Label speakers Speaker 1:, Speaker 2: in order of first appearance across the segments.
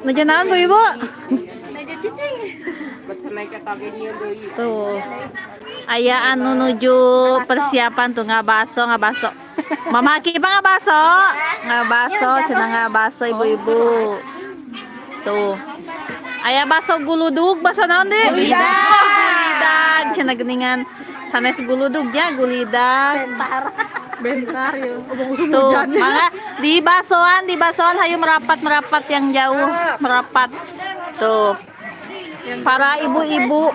Speaker 1: Nuju naon, Bu Ibu? Tuh. Aya anu nuju persiapan tuh ngabaso ngabaso. Mama Akipa ngabaso, ngabaso cenah, ngabaso ibu-ibu. Tuh. Aya baso guludug, baso naon deui? Gulidag. Oh, gulidag cenah geuningan. Sanes guludug ya, gulidag.
Speaker 2: Bentar. Bentar ya.
Speaker 1: Tuh, mangga di basoan, di basoan, hayu merapat, merapat yang jauh, merapat. Tuh. Para ibu-ibu.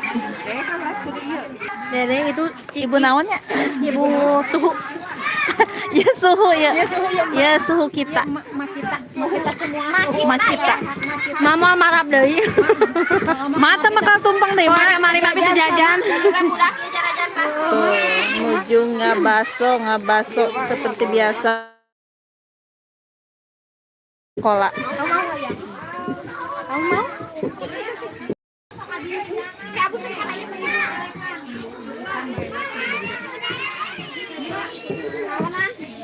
Speaker 2: Dede itu.
Speaker 1: Ibu naonnya?
Speaker 2: Ibu suhu.
Speaker 1: Ya, suhu ya. Ya, suhu kita.
Speaker 2: Ma kita, mau kita semua.
Speaker 1: Ma kita.
Speaker 2: Mama marap deui.
Speaker 1: Mata bakal tumpeng deh,
Speaker 2: Wah,
Speaker 1: Ma.
Speaker 2: kamari mah itu jajan.
Speaker 1: Tuh, nuju ngabaso, ngabaso seperti biasa. Kola.
Speaker 2: Kamu mau?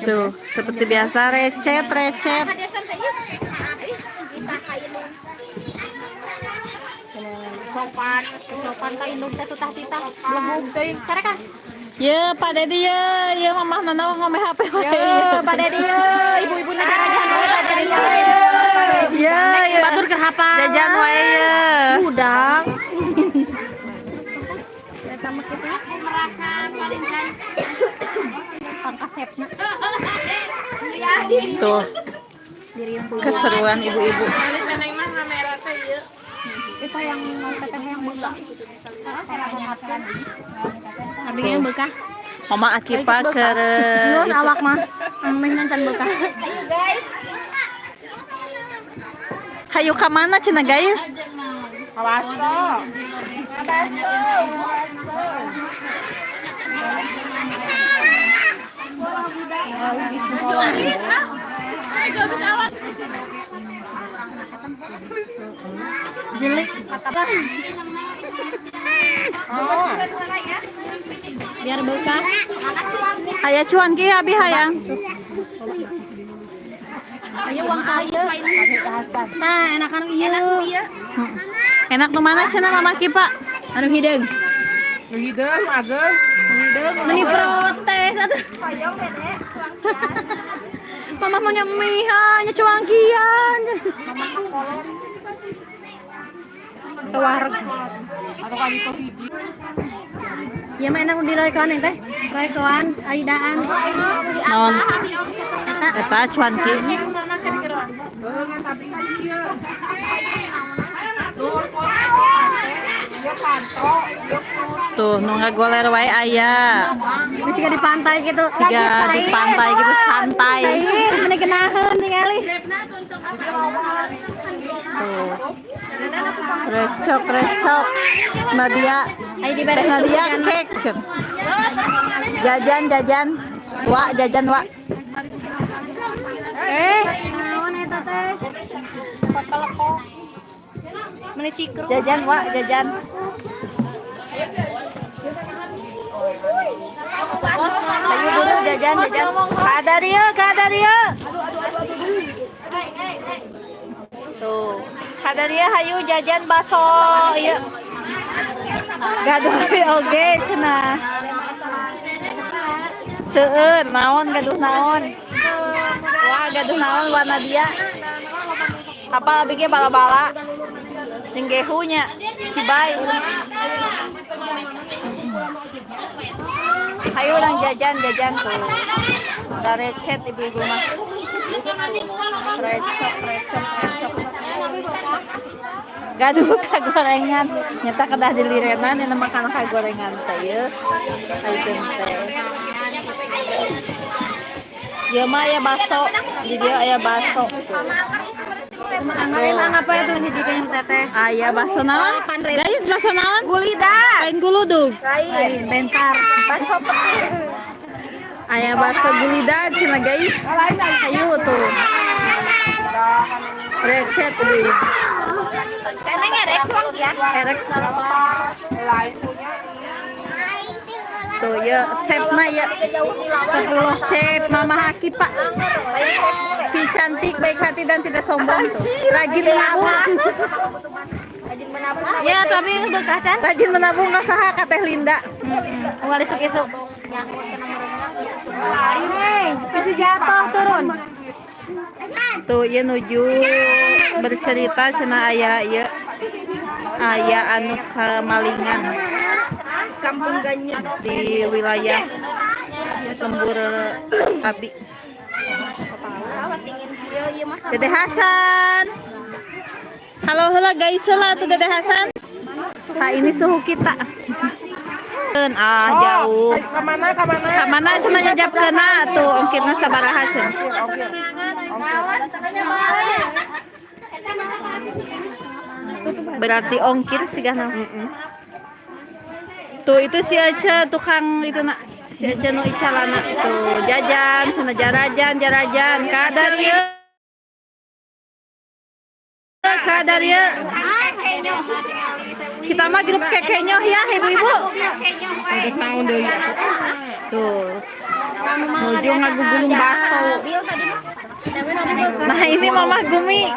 Speaker 1: Tuh, seperti biasa recet, recet.
Speaker 2: Sopan, sopan ka indung teh tutah titah. Belum teuing. Karek ah.
Speaker 1: Ya, Pak Dedi ya, ya Mamah Nana ngomeh HP wae.
Speaker 2: Ya, Pak Dedi ya, ibu-ibu jajan wae, Pak Dedi ya.
Speaker 1: Ya, ya.
Speaker 2: Batur keur hafal.
Speaker 1: Jajan wae ya.
Speaker 2: Udang. Sama kitu merasa paling kan pangkasepna.
Speaker 1: Tuh, keseruan ibu-ibu.
Speaker 2: Itu yang teteh yang buka. Abi yang buka.
Speaker 1: Mama Akipa ke
Speaker 2: Nyun awak mah. Ameh nyancan buka.
Speaker 1: Hayu ka mana cenah, guys?
Speaker 2: Awas. Jelek. Biar bekah.
Speaker 1: Aya cuanki abi hayang.
Speaker 2: Ayo uang saya. Nah, enakan iya.
Speaker 1: Enak nu mana cenah, Mama Kipa?
Speaker 2: Anu hideung.
Speaker 3: Hideung ageng. Hideung.
Speaker 2: Meni protes atuh. Mama mau mie nya cuangkian. Keluar. Ya mah enak diroykoan teh. Roykoan aidaan.
Speaker 1: Naon? Eta cuanki. Tuh, nu ngagoler wae aya.
Speaker 2: Siga di pantai gitu.
Speaker 1: Siga di pantai gitu santai.
Speaker 2: Meni genaheun ningali.
Speaker 1: Tuh. Recok recok. Nadia,
Speaker 2: Ayo dibere
Speaker 1: Nadia cake cen. Jajan jajan. Wak jajan wak.
Speaker 2: Eh, naon eta teh? Meni cikru.
Speaker 1: Jajan wak jajan. Ayo dulu jajan jajan. Kak Dario, Kak Dario. Tuh. Kak Dario hayu jajan bakso ieu. Gaduh oge cenah. Seueur naon, gaduh naon. Wah, gaduh naon wa Nadia. Apa abi ge bala-bala. Jeung gehu nya Cibai. Ayo urang jajan jajan tuh. Udah recet ibu-ibu mah. Recok recok recok. Gaduh kagorengan. Nyata kedah dilirenan ini makan kagorengan teh ye. Ayeuna teh. Ieu mah aya baso. Di dieu aya baso tuh.
Speaker 2: Emang apa itu hiji kayang teteh?
Speaker 1: Aya baso naon? Guys, baso naon?
Speaker 2: Gulida.
Speaker 1: Lain guludug.
Speaker 2: Lain, bentar.
Speaker 1: Baso petir. Aya baso gulida cenah, guys. Hayu tuh. Recet deui. Erek. Tuh ya, sep na ya. 10 sep Mama Haki, Pak. Si cantik, baik hati dan tidak sombong tuh. Rajin menabung.
Speaker 2: Rajin menabung.
Speaker 1: Ya, tapi rajin menabung ka saha ka Teh Linda.
Speaker 2: Unggal isuk-isuk. Hei, kasih jatuh turun.
Speaker 1: Tuh, ieu nuju bercerita cenah aya ieu aya anu kemalingan
Speaker 2: Kampung Ganyang
Speaker 1: di wilayah Lembur Abi. Dede Hasan. Halo halo guys, lah tuh Dede Hasan. Nah, ini suhu kita. Ah, jauh.
Speaker 3: Kemana kemana?
Speaker 1: Kamana cenah nyajapkeunna tuh ongkirna sabaraha cenah. Berarti ongkir sih kan. Tuh itu si Aca tukang itu nak si Aca nu icalana tuh jajan cenah jarajan jarajan kadar ieu. Kadar ieu. Kita mah grup kekenyoh ya ibu-ibu. Tuh. Nuju ngagugulung baso. Nah ini Mama Gumi.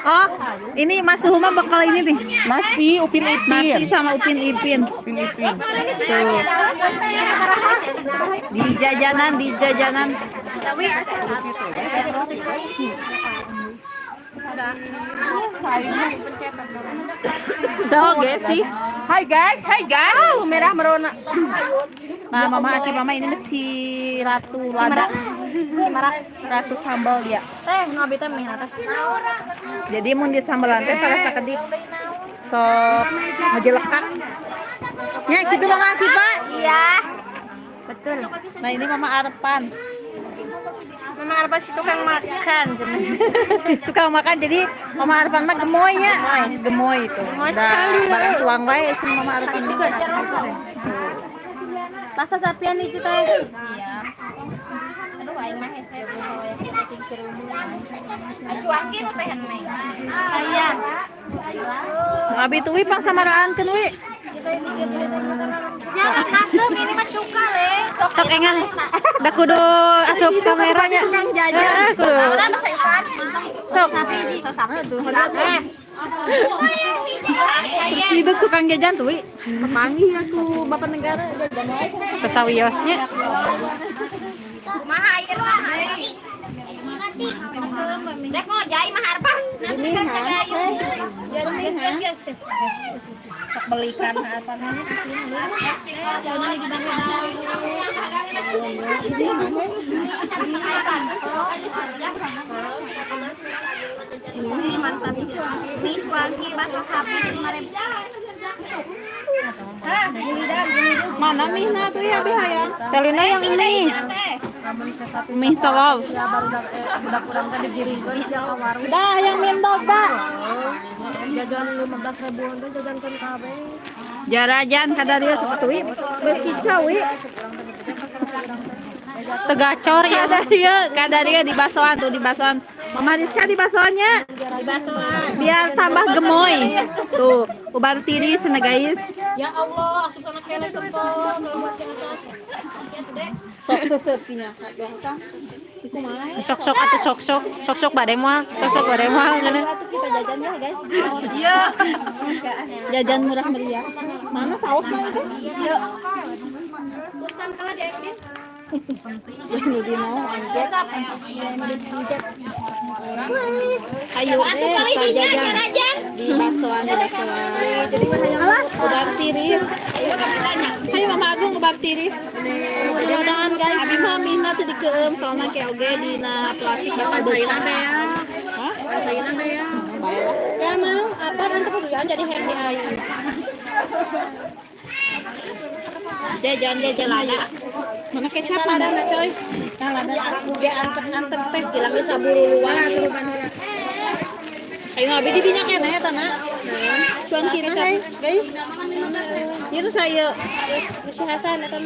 Speaker 1: Oh, ini Mas Suhu mah bekal ini nih.
Speaker 3: Nasi Upin Ipin.
Speaker 1: Nasi sama Upin Ipin.
Speaker 3: Upin Ipin.
Speaker 1: Tuh. Di jajanan, di jajanan. Tuh, guys sih.
Speaker 3: Hai guys, hai guys.
Speaker 2: Oh, merah merona.
Speaker 1: Nah, Mama Aki, Mama ini si Ratu Lada.
Speaker 2: Si Marak.
Speaker 1: Ratu sambal dia.
Speaker 2: Teh, nu abi teh meh atas.
Speaker 1: Jadi mun di sambalan teh pada sakedik sok ngajelekak. Ya gitu Mama Aki, Pak.
Speaker 2: Iya. Betul.
Speaker 1: Nah, ini Mama Arpan.
Speaker 2: Mama Arpan si tukang makan.
Speaker 1: Si tukang makan jadi Mama Arpan mah gemoy ya. Gemoy itu.
Speaker 2: Gemoy sekali.
Speaker 1: Barang tuang wae cenah Mama Arpan juga.
Speaker 2: Rasa sapian itu teh. Iya. Aduh aing mah hese. Acuangkeun teh neng. Aya.
Speaker 1: Abi tuh wi pangsamaraankeun wi.
Speaker 2: Jangan asem ini mah cuka le.
Speaker 1: Sok engan. Da kudu asup kameranya.
Speaker 2: Tukang jajan.
Speaker 1: Sok.
Speaker 2: Sapi sok sapi.
Speaker 1: Ciduk tukang jajan tuh wi. Pemanggih aku Bapak Negara jajan wae.
Speaker 3: Pesawiosnya.
Speaker 2: Kumaha ieu mah? Rek ngojai mah Arpan.
Speaker 1: Sok belikan apa namanya di sini.
Speaker 2: Ini mantap. Mie cuanki bakso sapi 5.000.
Speaker 1: Mana mie-na tuh ya abi hayang?
Speaker 2: Telina yang ini.
Speaker 1: Mie telur. Dah yang mie dah.
Speaker 2: Jajan 15 ribuan teh jajankeun kabeh.
Speaker 1: Jarajan kadaria sepatu wi. Berkicau wi.
Speaker 3: Tegacor ya.
Speaker 1: Kadaria di basoan tuh di basoan. Mama Rizka di basoannya.
Speaker 2: Di basoan.
Speaker 1: Biar tambah gemoy. Tuh, ubar tiris cenah guys.
Speaker 2: Ya Allah, asup kana kele sempol
Speaker 1: Sok seseup nya.
Speaker 3: Sok-sok atau sok-sok, sok-sok badai moal, sok-sok badai moal ngene.
Speaker 1: Kita jajan ya guys. Iya. Jajan murah meriah. Mana sausnya itu? Iya. Ini di mau Ayo deh, kita jajan di baksoan, di baksoan. Ubar tiris. Ayo Mama Agung ubar tiris. Abi mah mihna teu dikeum soalna ke oge dina plastik bakal beuki. Hah? Bae lah. Ya mau apa nanti kemudian jadi happy ayu. Jajan jajan lada. Mana kecap lada na coy? Nah, lada ge antep-antep teh
Speaker 2: Hilangnya saburu luar.
Speaker 1: Ayo abi di dinya keneh tanah. Cuan kina hai, guys. Itu saya.
Speaker 2: Si Hasan eta.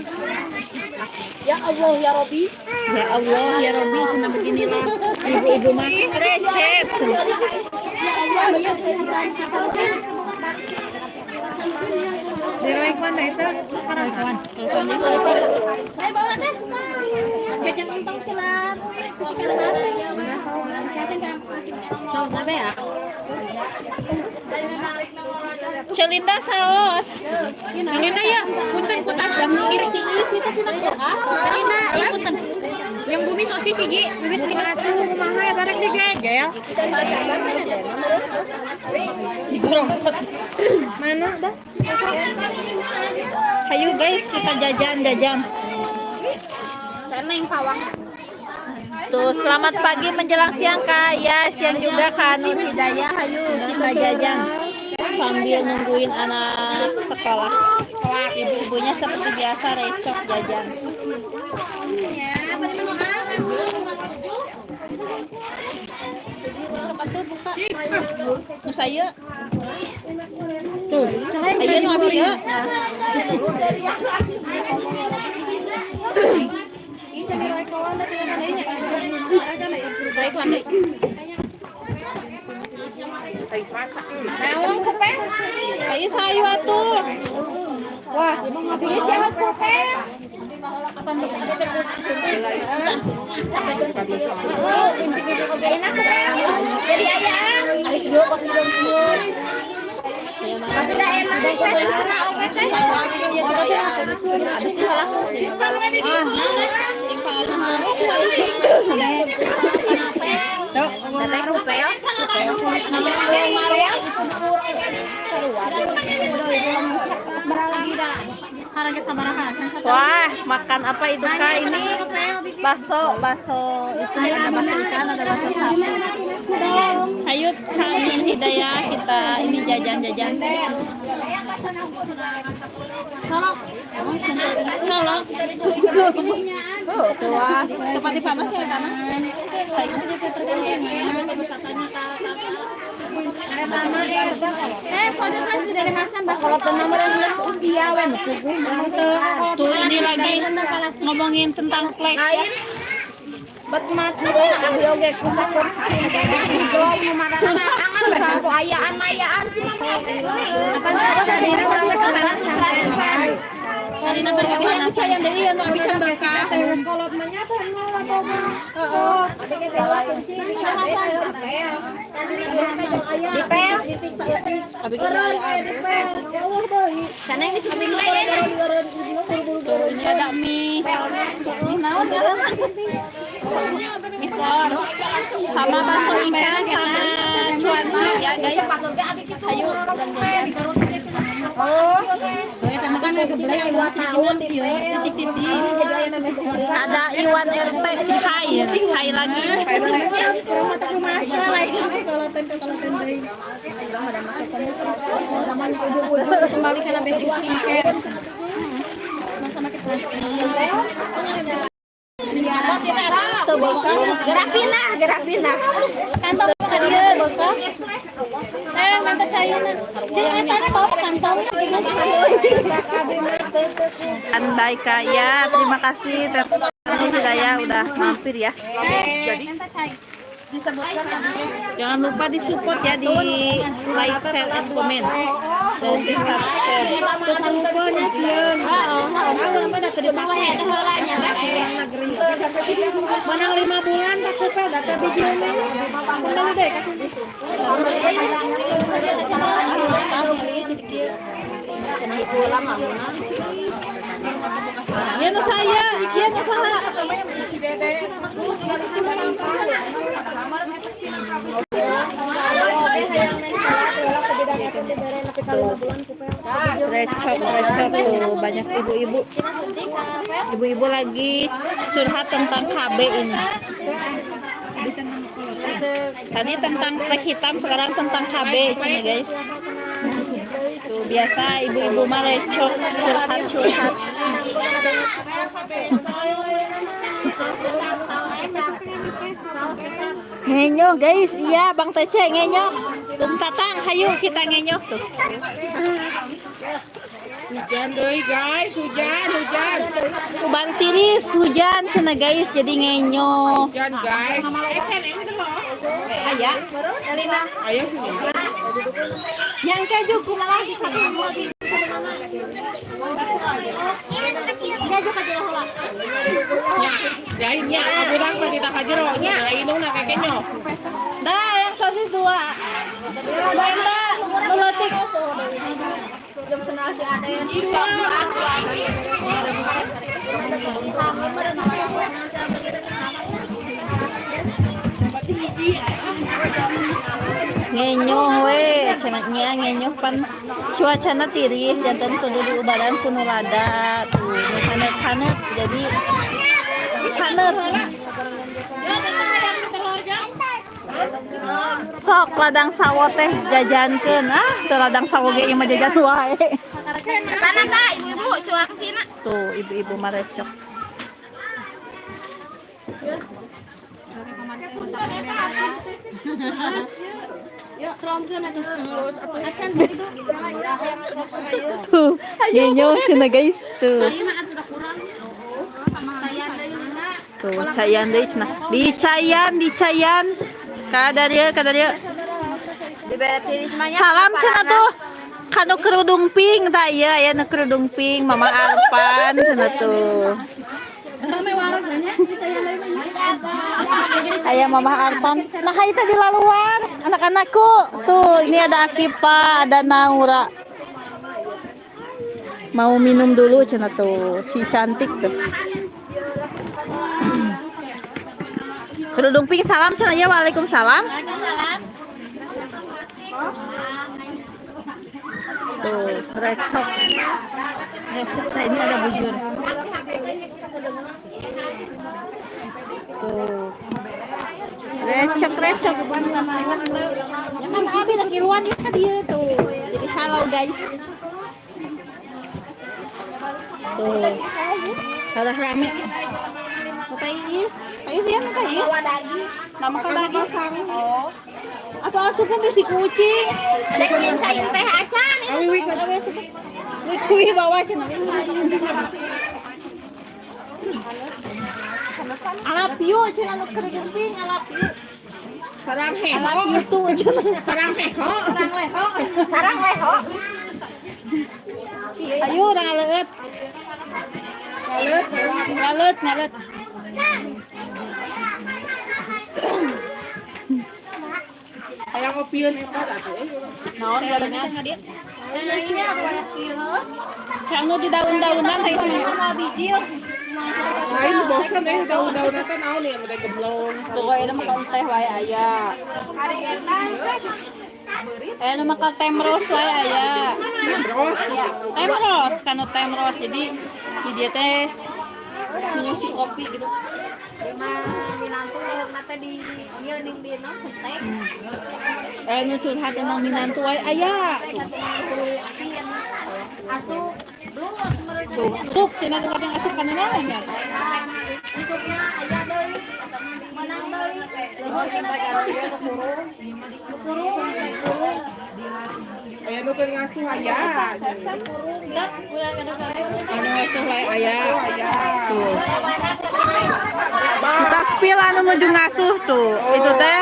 Speaker 2: Ya Allah ya Robi.
Speaker 1: Ya Allah ya Robi cenah beginilah ibu-ibu mah recet.
Speaker 2: Ya Allah ya si Hasan Hasanuddin.
Speaker 3: Di mana itu?
Speaker 2: Ayo bawa teh. Kajang untong sila. Kasi ka na ya.
Speaker 1: Celinda saos.
Speaker 3: Celinda ya, punten kutas iri isi teh Celinda, iya punten. Yang bumi sosis hiji, bumi lima atuh kumaha ya bareng digegel. Mana dah?
Speaker 1: Ayo guys, kita jajan-jajan.
Speaker 3: Karena yang pawang.
Speaker 1: Tuh, selamat pagi menjelang siang Kak. Ya, siang juga Kak Nur Hidayah. Ayo kita jajan sambil nungguin anak sekolah. Ibu-ibunya seperti biasa recok jajan. Besok atuh buka. Nu saya. Tuh, ayo nu abi ieu.
Speaker 3: Naon kupe?
Speaker 1: Ayo sayu atuh. Wah,
Speaker 3: Ini siapa kupe? Jadi ayah. Tapi dah emang teh sana oge teh. Teteh kupel.
Speaker 1: Wah, makan apa itu Kak ini? Bakso, bakso itu ada bakso ikan, ada bakso sapi. Ayo Kak Nur Hidayah kita ini jajan-jajan. Colok. Colok. Oh, tua. Tempat di panas ya, tanah.
Speaker 3: Kalau penawaran usia wen
Speaker 1: Tuh ini lagi ngomongin tentang flek.
Speaker 3: Bet mati abi oge kusakur glow nu marana angan bae ku ayaan mayaan sih
Speaker 1: Mana sayang deui ya nu abi can bekah.
Speaker 3: Dipel
Speaker 1: Tuh, ini ada mie. Mie telur. Sama bakso ikan sama cuanki ya guys. Ayo ada Iwan RT hai hai lagi.
Speaker 2: Kembali karena basic skincare.
Speaker 1: Tuh bokah.
Speaker 3: Gerak pindah, gerak pindah.
Speaker 2: Kantong ka dieu beuka. Mantap cayuna. Jeung eta na bawa kantongna.
Speaker 1: Andai Kak ya, terima kasih Teh Hidayah udah mampir ya. Jangan lupa disupport ya di like, share, and comment dan di subscribe.
Speaker 3: Menang 5 bulan tak kupe data videonya. Menang deh
Speaker 1: Iya nu saya, iya nu saha. Recok, recok tuh banyak ibu-ibu. Ibu-ibu lagi curhat tentang KB ini. Tadi tentang plek hitam, sekarang tentang KB cina guys. Tuh biasa ibu-ibu mah recok curhat-curhat. Ngenyoh guys, iya Bang Tece ngenyoh. Bung Tatang, hayu kita ngenyoh tuh.
Speaker 4: Hujan deui guys, hujan, hujan.
Speaker 1: Uban tiris hujan cenah guys jadi ngenyoh.
Speaker 4: Hujan guys.
Speaker 1: Aya.
Speaker 4: Ayo sini.
Speaker 1: Yang keju kumaha?
Speaker 4: Lainnya, kurang pa kita kajero. Lain na kekenyo.
Speaker 1: Dah, yang sosis dua. Minta meletik. Ngenyoh we, cenah nya ngenyoh pan cuacana tiris janten kudu diubaran ku nu lada tuh nu haneut-haneut jadi haneut. Sok ladang sawo teh jajankeun, ah teu ladang sawo ge ieu mah jajan wae.
Speaker 3: Kana ta ibu-ibu cuangkina.
Speaker 1: Tuh ibu-ibu marecok. Tuh, ngenyoh cenah guys tuh. Tuh, cayan deui cenah. Dicayan, dicayan. Kadarieu, kadarieu. Salam cenah tuh. Kanu kerudung pink tah ieu aya nu kerudung pink Mama Arpan cenah tuh. Aya Mama Arpan. Nah, ieu tadi laluan anak-anakku. Tuh, ini ada Akipa, ada Naura. Mau minum dulu cenah tuh, si cantik tuh. Kerudung pink salam cenah ya, waalaikumsalam. Tuh, recok. Recok nah, ini ada bujur. Tuh. Recok, recok. Kan abi dah kiluan ya dia tuh. Jadi halo guys. Tuh. Kalah rame. Teh Iis. Teh Iis ya, Teh Iis. Nama kau lagi. Oh. Atau asupnya di si kucing.
Speaker 3: Dek cai teh acan.
Speaker 1: Wih, bawa cenah. Alap you cenah nu keur genting alap you.
Speaker 4: Sarang heho.
Speaker 1: Alap you tuh cenah.
Speaker 4: Sarang heho.
Speaker 1: Sarang leho.
Speaker 3: Sarang leho.
Speaker 1: Ayo urang ngaleut.
Speaker 4: Ngaleut.
Speaker 1: Ngaleut, ngaleut.
Speaker 4: Hayang opieun eta atuh.
Speaker 1: Naon gorengan? Kanggo di daun-daunan teh semua bijil.
Speaker 4: Lain bosan eh daun-daunan teh naon ya udah gemblong.
Speaker 1: Pokoknya mah teh wae aya. Nu makan temros wae aya.
Speaker 4: Temros.
Speaker 1: Temros, kanu temros. Jadi di dia teh nyuci kopi gitu.
Speaker 3: Minantu teh di ieu ning di naon cetek.
Speaker 1: Nu curhat tentang minantu wae aya.
Speaker 3: Asup belum mereka.
Speaker 1: Tuh, asup cenah teh kadang asup kana naon ya?
Speaker 3: Isukna aya deui. Menang deui. Kurung.
Speaker 4: Aya nu keur ngasuh aya.
Speaker 1: Anu ngasuh wae aya.
Speaker 4: Aya.
Speaker 1: Tuh. Kita spill anu nuju ngasuh tuh. Itu teh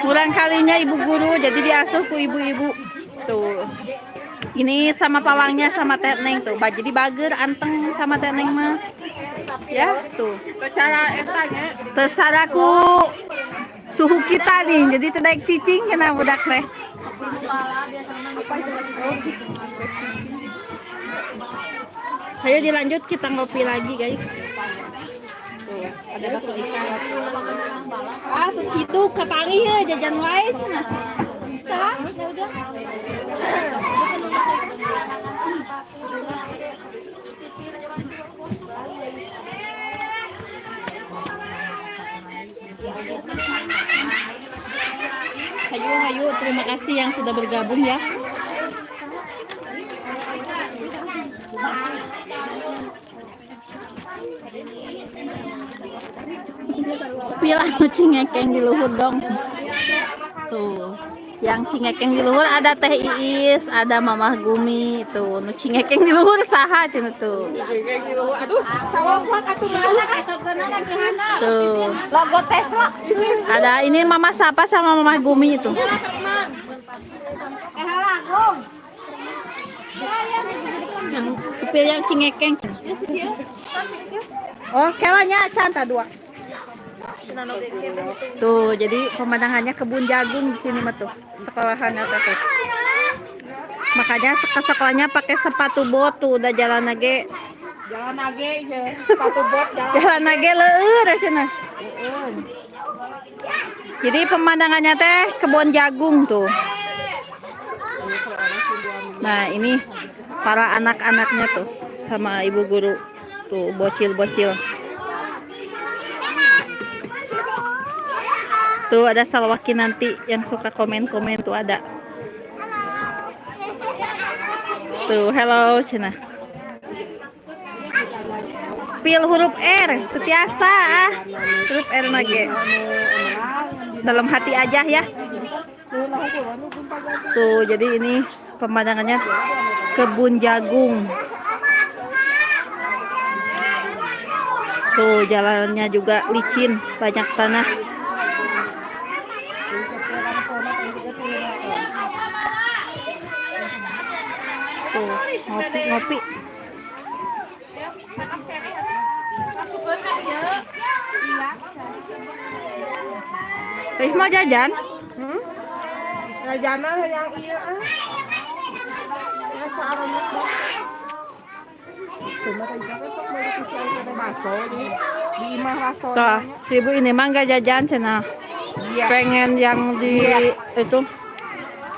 Speaker 1: kurang kalinya ibu guru jadi diasuh ku ibu-ibu. Tuh. Ini sama pawangnya sama Teh Neng tuh. Jadi bager anteng sama Teh Neng mah. Ya, tuh.
Speaker 4: Secara eta nya.
Speaker 1: Terserah ku suhu kita nih. Jadi teu daek cicing kena budak teh. Ayo dilanjut kita ngopi lagi guys. Tuh, ada bakso ikan. Ah, tuh ciduk kapanggih ya jajan wae cenah. Saha? Ya udah. Hayu, hayu, terima kasih yang sudah bergabung ya. Spill anu cingekeng di luhur dong. Tuh, yang cingekeng di luhur ada Teh Iis, ada Mamah Gumi tuh. Nu cingekeng di luhur saha cenah tuh.
Speaker 4: Cingekeng di luhur. Aduh, sawah atuh mana?
Speaker 1: Tuh.
Speaker 3: Logo Tesla.
Speaker 1: Ada ini Mama Sapa sama Mamah Gumi itu. Yang spill yang cingekeng. Oh, kewanya canta dua. Tuh, jadi pemandangannya kebun jagung di sini mah tuh. Sekolahan atas tuh. Makanya ke sekolahnya pakai sepatu bot tuh, udah jalan lagi.
Speaker 4: Jalan age ya, sepatu bot jalan.
Speaker 1: Jalan lagi leur cenah. Jadi pemandangannya teh kebun jagung tuh. Nah, ini para anak-anaknya tuh sama ibu guru tuh bocil-bocil. Tuh ada Salwaki nanti yang suka komen-komen tuh ada. Tuh, hello cenah. Spill huruf R, tetiasa ah. Huruf R mage. Dalam hati aja ya. Tuh, jadi ini pemandangannya kebun jagung. Tuh, jalannya juga licin, banyak tanah. Tuh, ngopi-ngopi. Terus mau jajan?
Speaker 4: Jajanan yang iya ah. Ya saaranya. Cuma rencana sok beli kucian kena baso di imah baso.
Speaker 1: Tuh, si ibu ini mah nggak jajan cenah.
Speaker 4: Iya.
Speaker 1: Pengen yang di itu.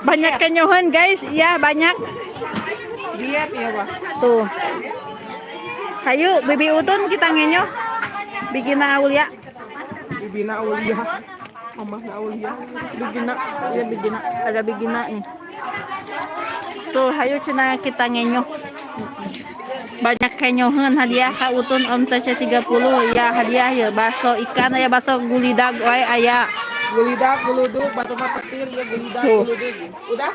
Speaker 1: Banyak kenyohan guys, iya banyak.
Speaker 4: Diet ya, Wah.
Speaker 1: Tuh. Hayu, Bibi Utun kita ngenyo. Bikina Aulia.
Speaker 4: Bibina Aulia. Mamah Aulia.
Speaker 1: Bigina, ya bigina, ada bigina nih. Tuh, hayu cenah kita ngenyo. Banyak kenyoheun hadiah ka Utun Om TC 30 ya hadiah ya bakso ikan aya bakso gulidag wae aya.
Speaker 4: Gulidak, guludug, batu mah petir ya gulidak,
Speaker 1: Tuh.
Speaker 4: Guludug. Udah?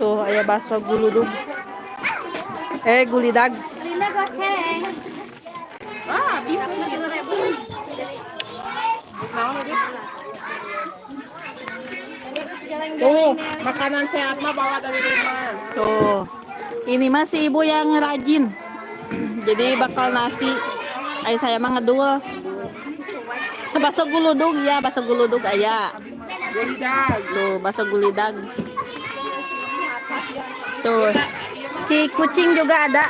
Speaker 1: Tuh aya bakso guludug. Gulidag.
Speaker 2: Linda goceng.
Speaker 4: Ah, bisa. Naon lagi? Tuh, makanan sehat mah bawa dari rumah.
Speaker 1: Tuh. Ini mah si ibu yang rajin. Jadi bakal nasi. Ayo saya mah ngedul. Bakso guludug ya, bakso guludug aya.
Speaker 4: Gulidak.
Speaker 1: Tuh, bakso gulidag. Tuh. Si kucing juga ada.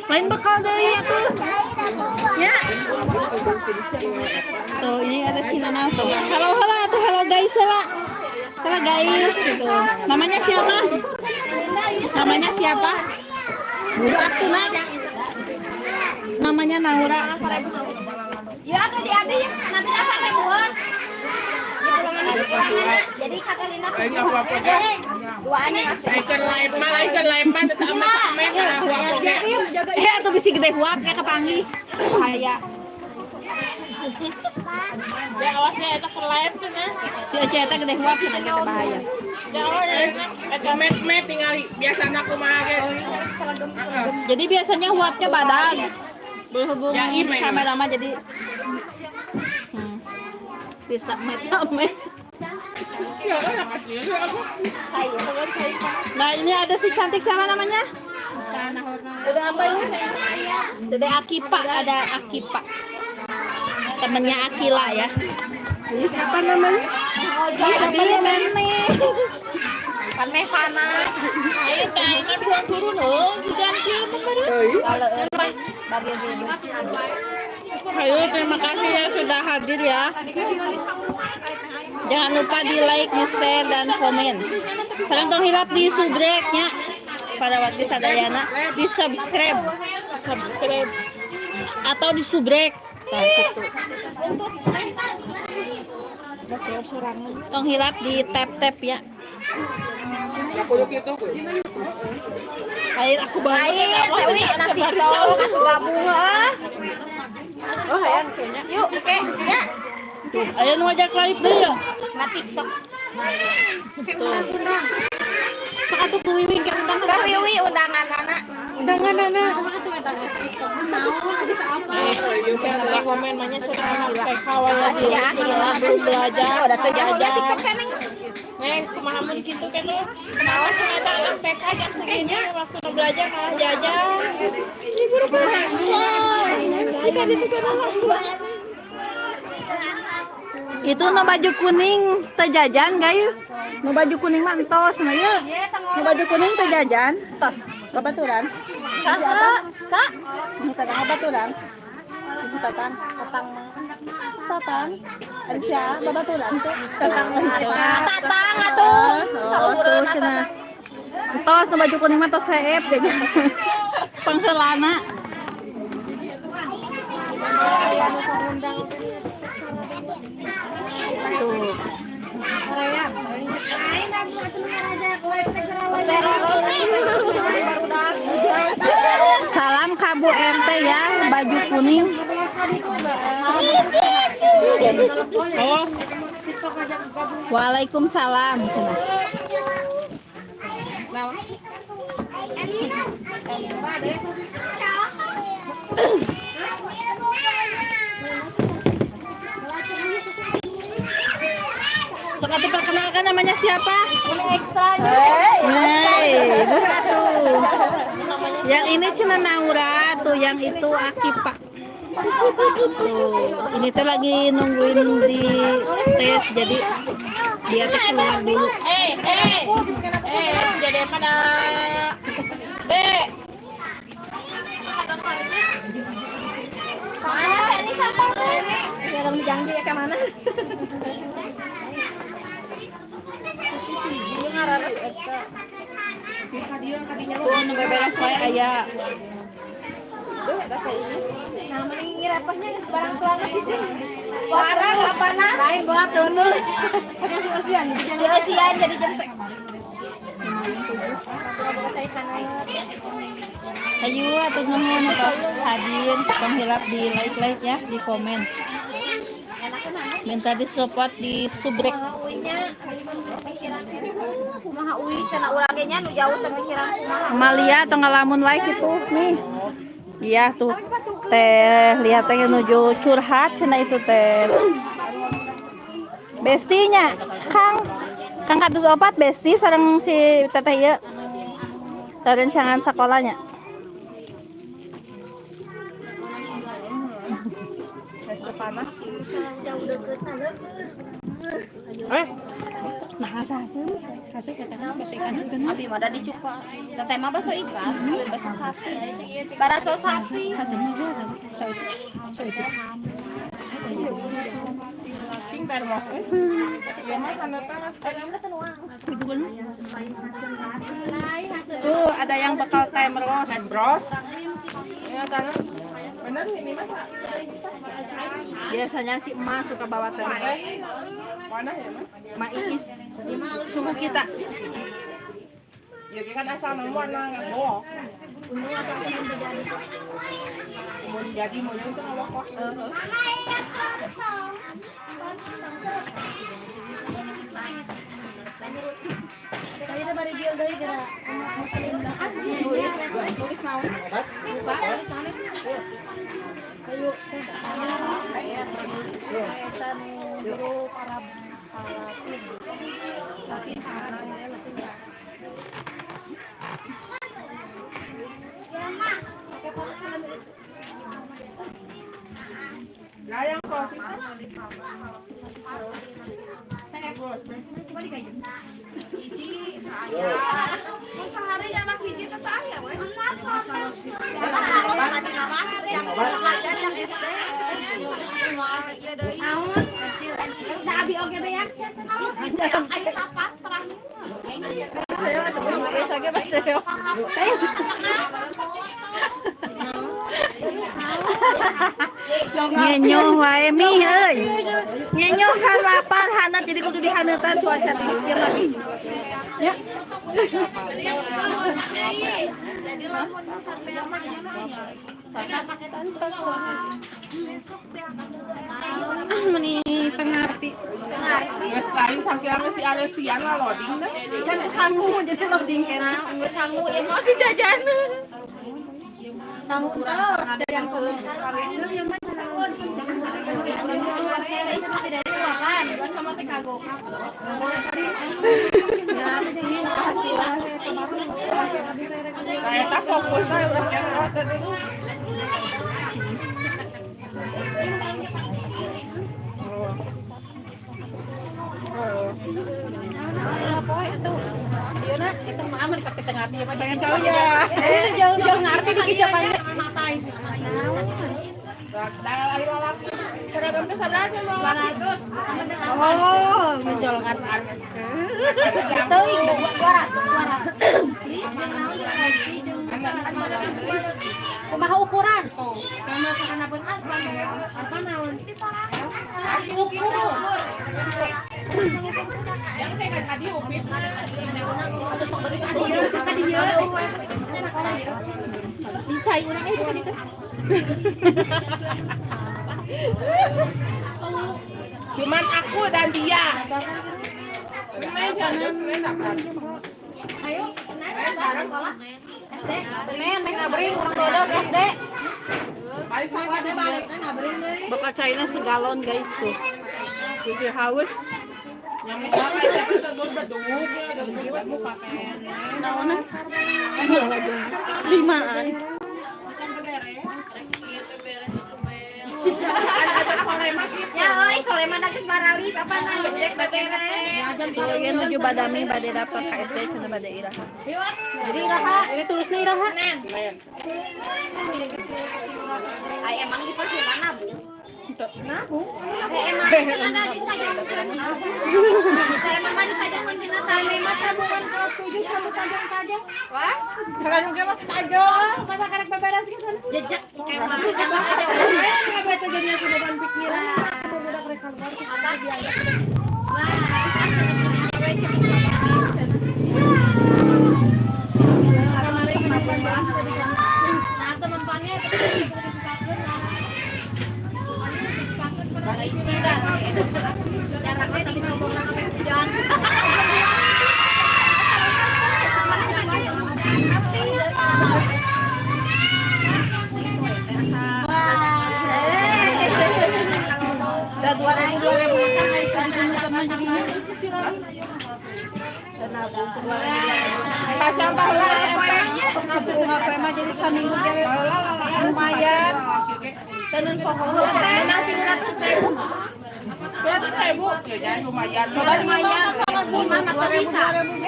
Speaker 1: Lain bekal deui atuh. Ya. Tuh, ini ada si Nana tuh. Halo, halo tuh, halo guys, halo. Halo guys gitu. Namanya siapa? Namanya siapa? Buru atuh nak. Namanya Naura.
Speaker 2: Ya tuh diambil ya, nanti apa kayak gua. Jadi kata Lina tuh dua aneh.
Speaker 4: Ikan lain mah, sama sama huap oge.
Speaker 1: Atuh bisi gede huap ya kepanggih. Bahaya.
Speaker 3: Ya awasnya eta ke live tuh nah.
Speaker 1: Si Ece eta gede huap cenah kita bahaya.
Speaker 3: Ya
Speaker 4: Eta met tinggal biasana kumaha ge.
Speaker 1: Jadi biasanya huapnya badag. Berhubung
Speaker 4: Ya, iya,
Speaker 1: kamera mah jadi disamet-samet.
Speaker 4: Ya, kecil aku.
Speaker 1: Nah, ini ada si cantik siapa namanya? Udah apa ini? Dede Akipa, ada Akipa. Temennya Akila ya.
Speaker 4: Apa namanya?
Speaker 1: Abi nenek.
Speaker 3: Paneh panas. Ayo teh, mah dua turun loh, diganti
Speaker 1: Ayo, terima kasih ya sudah hadir ya. Jangan lupa di like, di share, dan komen. Sareng tong hilap di subreknya pada waktu sadayana di subscribe, subscribe atau di subrek. Nah, gitu. Tong hilap di tap tap ya.
Speaker 4: Kudu kitu.
Speaker 1: Air aku banget.
Speaker 2: Ayo, Dewi, nanti TikTok atau gabung ah.
Speaker 1: Oh, hayang kayaknya.
Speaker 2: Yuk, oke, ya.
Speaker 1: Ayo nu ngajak live deh ya.
Speaker 2: Nggak TikTok.
Speaker 1: Tuh. Sok atuh ku Wiwi ke undangan.
Speaker 3: Wiwi undangan anak.
Speaker 1: Undangan anak.
Speaker 4: Komen banyak cenah anak TK wae belum belajar.
Speaker 3: Udah tuh jauh dia TikTok kan neng.
Speaker 4: Neng, kumaha mun kitu kan lu? Kumaha cenah eta anak TK jam segini waktu nu belajar malah jajan. Ini guru
Speaker 1: Itu nu baju kuning teu jajan, guys. Nu baju kuning mah entos mah ieu. Nu baju kuning teu jajan, tos. Babaturan.
Speaker 2: Saha? Sa?
Speaker 1: Nu tatang babaturan. Ibu tatang, tatang mah. Tatang. Ada siapa? Babaturan tuh. Tatang.
Speaker 3: Tatang atuh.
Speaker 1: Oh, tuh cenah. Entos nu baju kuning mah tos seep jajan. Pangheulana. Tuh. Salam ka Bu RT ya, baju kuning. Oh. Waalaikumsalam cenah. Sok atuh perkenalkan namanya siapa? Hei, buka tuh. Yang ini cenah Naura tuh, yang itu Akipa. Tuh, ini tuh lagi nungguin di tes, jadi dia tuh keluar dulu.
Speaker 4: Sudah daripada B.
Speaker 1: Tuh, nu beberes wae aya.
Speaker 2: Nah, mending ngirepehnya geus barang tuang sih.
Speaker 3: Warang apa nah?
Speaker 2: Lain buat tunul. Di osian jadi jempe.
Speaker 1: Ayo atuh nuhun tos hadir, tong hilap di like-like ya, di komen. Minta di support di subrek.
Speaker 3: Kumaha uih cenah urang ge nya nu jauh teh mikiran kumaha.
Speaker 1: Malia atau ngalamun wae gitu nih. Iya tuh. Teh lihat teh nuju curhat cenah itu teh. Bestinya Kang Kang kadus opat besti sareng si teteh ieu. Rencangan sekolahnya.
Speaker 4: Eh,
Speaker 3: Abi mah da dicuka. Teteh mah bakso ikan, bakso sapi. Baraso sapi.
Speaker 1: Tuh ada yang bekal timer
Speaker 4: bros. Ya, tanah. Benar ini mah.
Speaker 1: Biasanya si emak suka bawa termos.
Speaker 4: Mana ya, Mas?
Speaker 1: Mak Iis. Suhu kita.
Speaker 4: Ya kan asal nemu warna nggak bawa. Mau jadi mau itu ngawak wah. Nah, yang sosis
Speaker 2: Nah, abi oge beak
Speaker 1: Ngenyoh wae mi euy. Ngenyoh kan lapar hanat jadi kudu dihaneutan cuaca tiris kieu mah. Ya. Ah meni pengerti.
Speaker 4: Geus lain sampai sama si Alesian lah loading dah.
Speaker 1: Can sangu jadi loading kena.
Speaker 3: Geus sangu ieu mah
Speaker 1: Jajanan.
Speaker 2: Tahun terus dari yang ke.
Speaker 4: Nah, eta fokus lah ulah kemot teh.
Speaker 3: Pengen jauh ya. Jauh-jauh ngerti dikit jawabannya.
Speaker 1: Oh, ngejolongan.
Speaker 2: Teuing 200 200. Kumaha ukuran? Apa naon? Ukur.
Speaker 3: Dicai urang itu kan itu.
Speaker 4: Cuman aku dan dia.
Speaker 3: Senin meh ngabring urang dodok SD.
Speaker 1: Bakal China segalon guys tuh. Jadi haus.
Speaker 3: Limaan.
Speaker 5: Ya euy, sore mah geus baralik apa na jelek beberes.
Speaker 1: Tuh, ya nuju badami bade dapat KSD cenah bade iraha.
Speaker 3: Jadi iraha, ini tulisnya iraha.
Speaker 5: Ai emang di percuma nabung.
Speaker 3: Nabung.
Speaker 5: Eh emang ada ditajamkeun. Teh emang mah ditajamkeun tina tali mah tabungan kelas 7 sama tajam-tajam.
Speaker 3: Wah, sekarang juga mah tajam. Masa karek beberes gitu.
Speaker 5: Jejak emang.
Speaker 3: Tajamnya sudah ban pikiran. Budak rek keluar.
Speaker 5: Wah,
Speaker 1: Udah 2000 2000 kan naik kan sama jadinya.
Speaker 4: Pasang baheula SMP.
Speaker 1: Nabung mah jadi saminggu ge lumayan.
Speaker 4: Tenang 300.000. 300.000. Ya lumayan.
Speaker 5: Coba lumayan, imah mah teu bisa.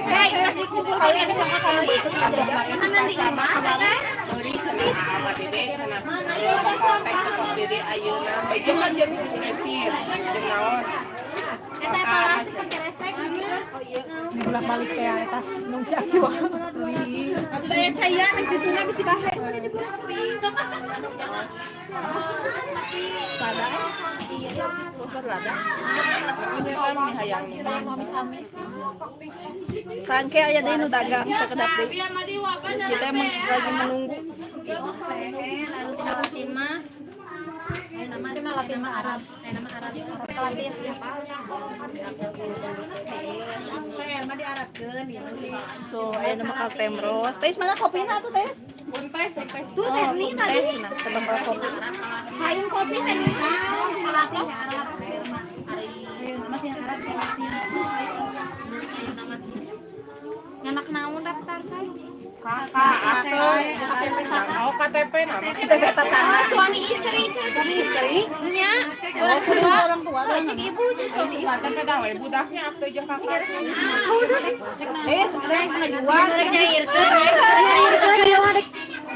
Speaker 5: Hei, geus dikumpulkeun ada sama kali. Mana di imah teh?
Speaker 4: Sama Dede cenah. Kontak ke kos Dede ayeuna. Bejo kan jeung Mesir, jeung naon.
Speaker 5: Eta evaluasi pakai resek gitu.
Speaker 3: Bolak-balik teh eta nung si Aki wae.
Speaker 1: Daya caya nek dituna bisi bahe. Kangke aya deui nu dagang sakedap deui. Kita emang lagi menunggu. Tuh, aya nu bakal temros. Tes mana kopina tuh, Tes?
Speaker 5: Tuh teh ni tadi.
Speaker 1: Tes nah, tebak kopi.
Speaker 5: Hayang kopi teh ni. Melatos. Nyanak naon daftar saya?
Speaker 4: KTP. Oh, KTP nama.
Speaker 5: Oh, suami istri, Cek. Suami istri? Nya, orang tua. Orang tua. Cek ibu, cek suami istri.
Speaker 4: KTP dah we budaknya akte jeung kakak.
Speaker 1: Eh, sebenarnya yang pernah jual.
Speaker 5: Rek nyairkeun,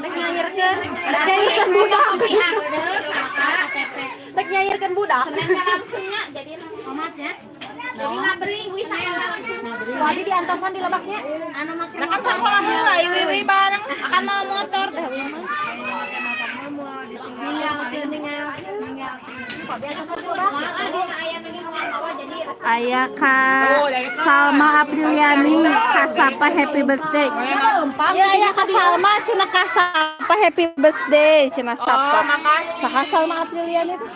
Speaker 5: rek nyairkeun. Rek nyairkeun budak.
Speaker 3: Rek nyairkeun budak.
Speaker 5: Senin ka langsungnya jadi omatnya. Jadi ngabring wih saya langsung.
Speaker 3: Wadi diantosan di lebaknya.
Speaker 5: Anu make
Speaker 1: Nah kan sekolah heula ieu bareng.
Speaker 5: Akan mau motor dah wih mah.
Speaker 1: Aya Kak Salma Apriliani kasapa happy birthday. Ya aya Kak Salma cenah kasapa happy birthday cenah sapa.
Speaker 4: Oh, makasih.
Speaker 1: Saha Salma Apriliani tuh?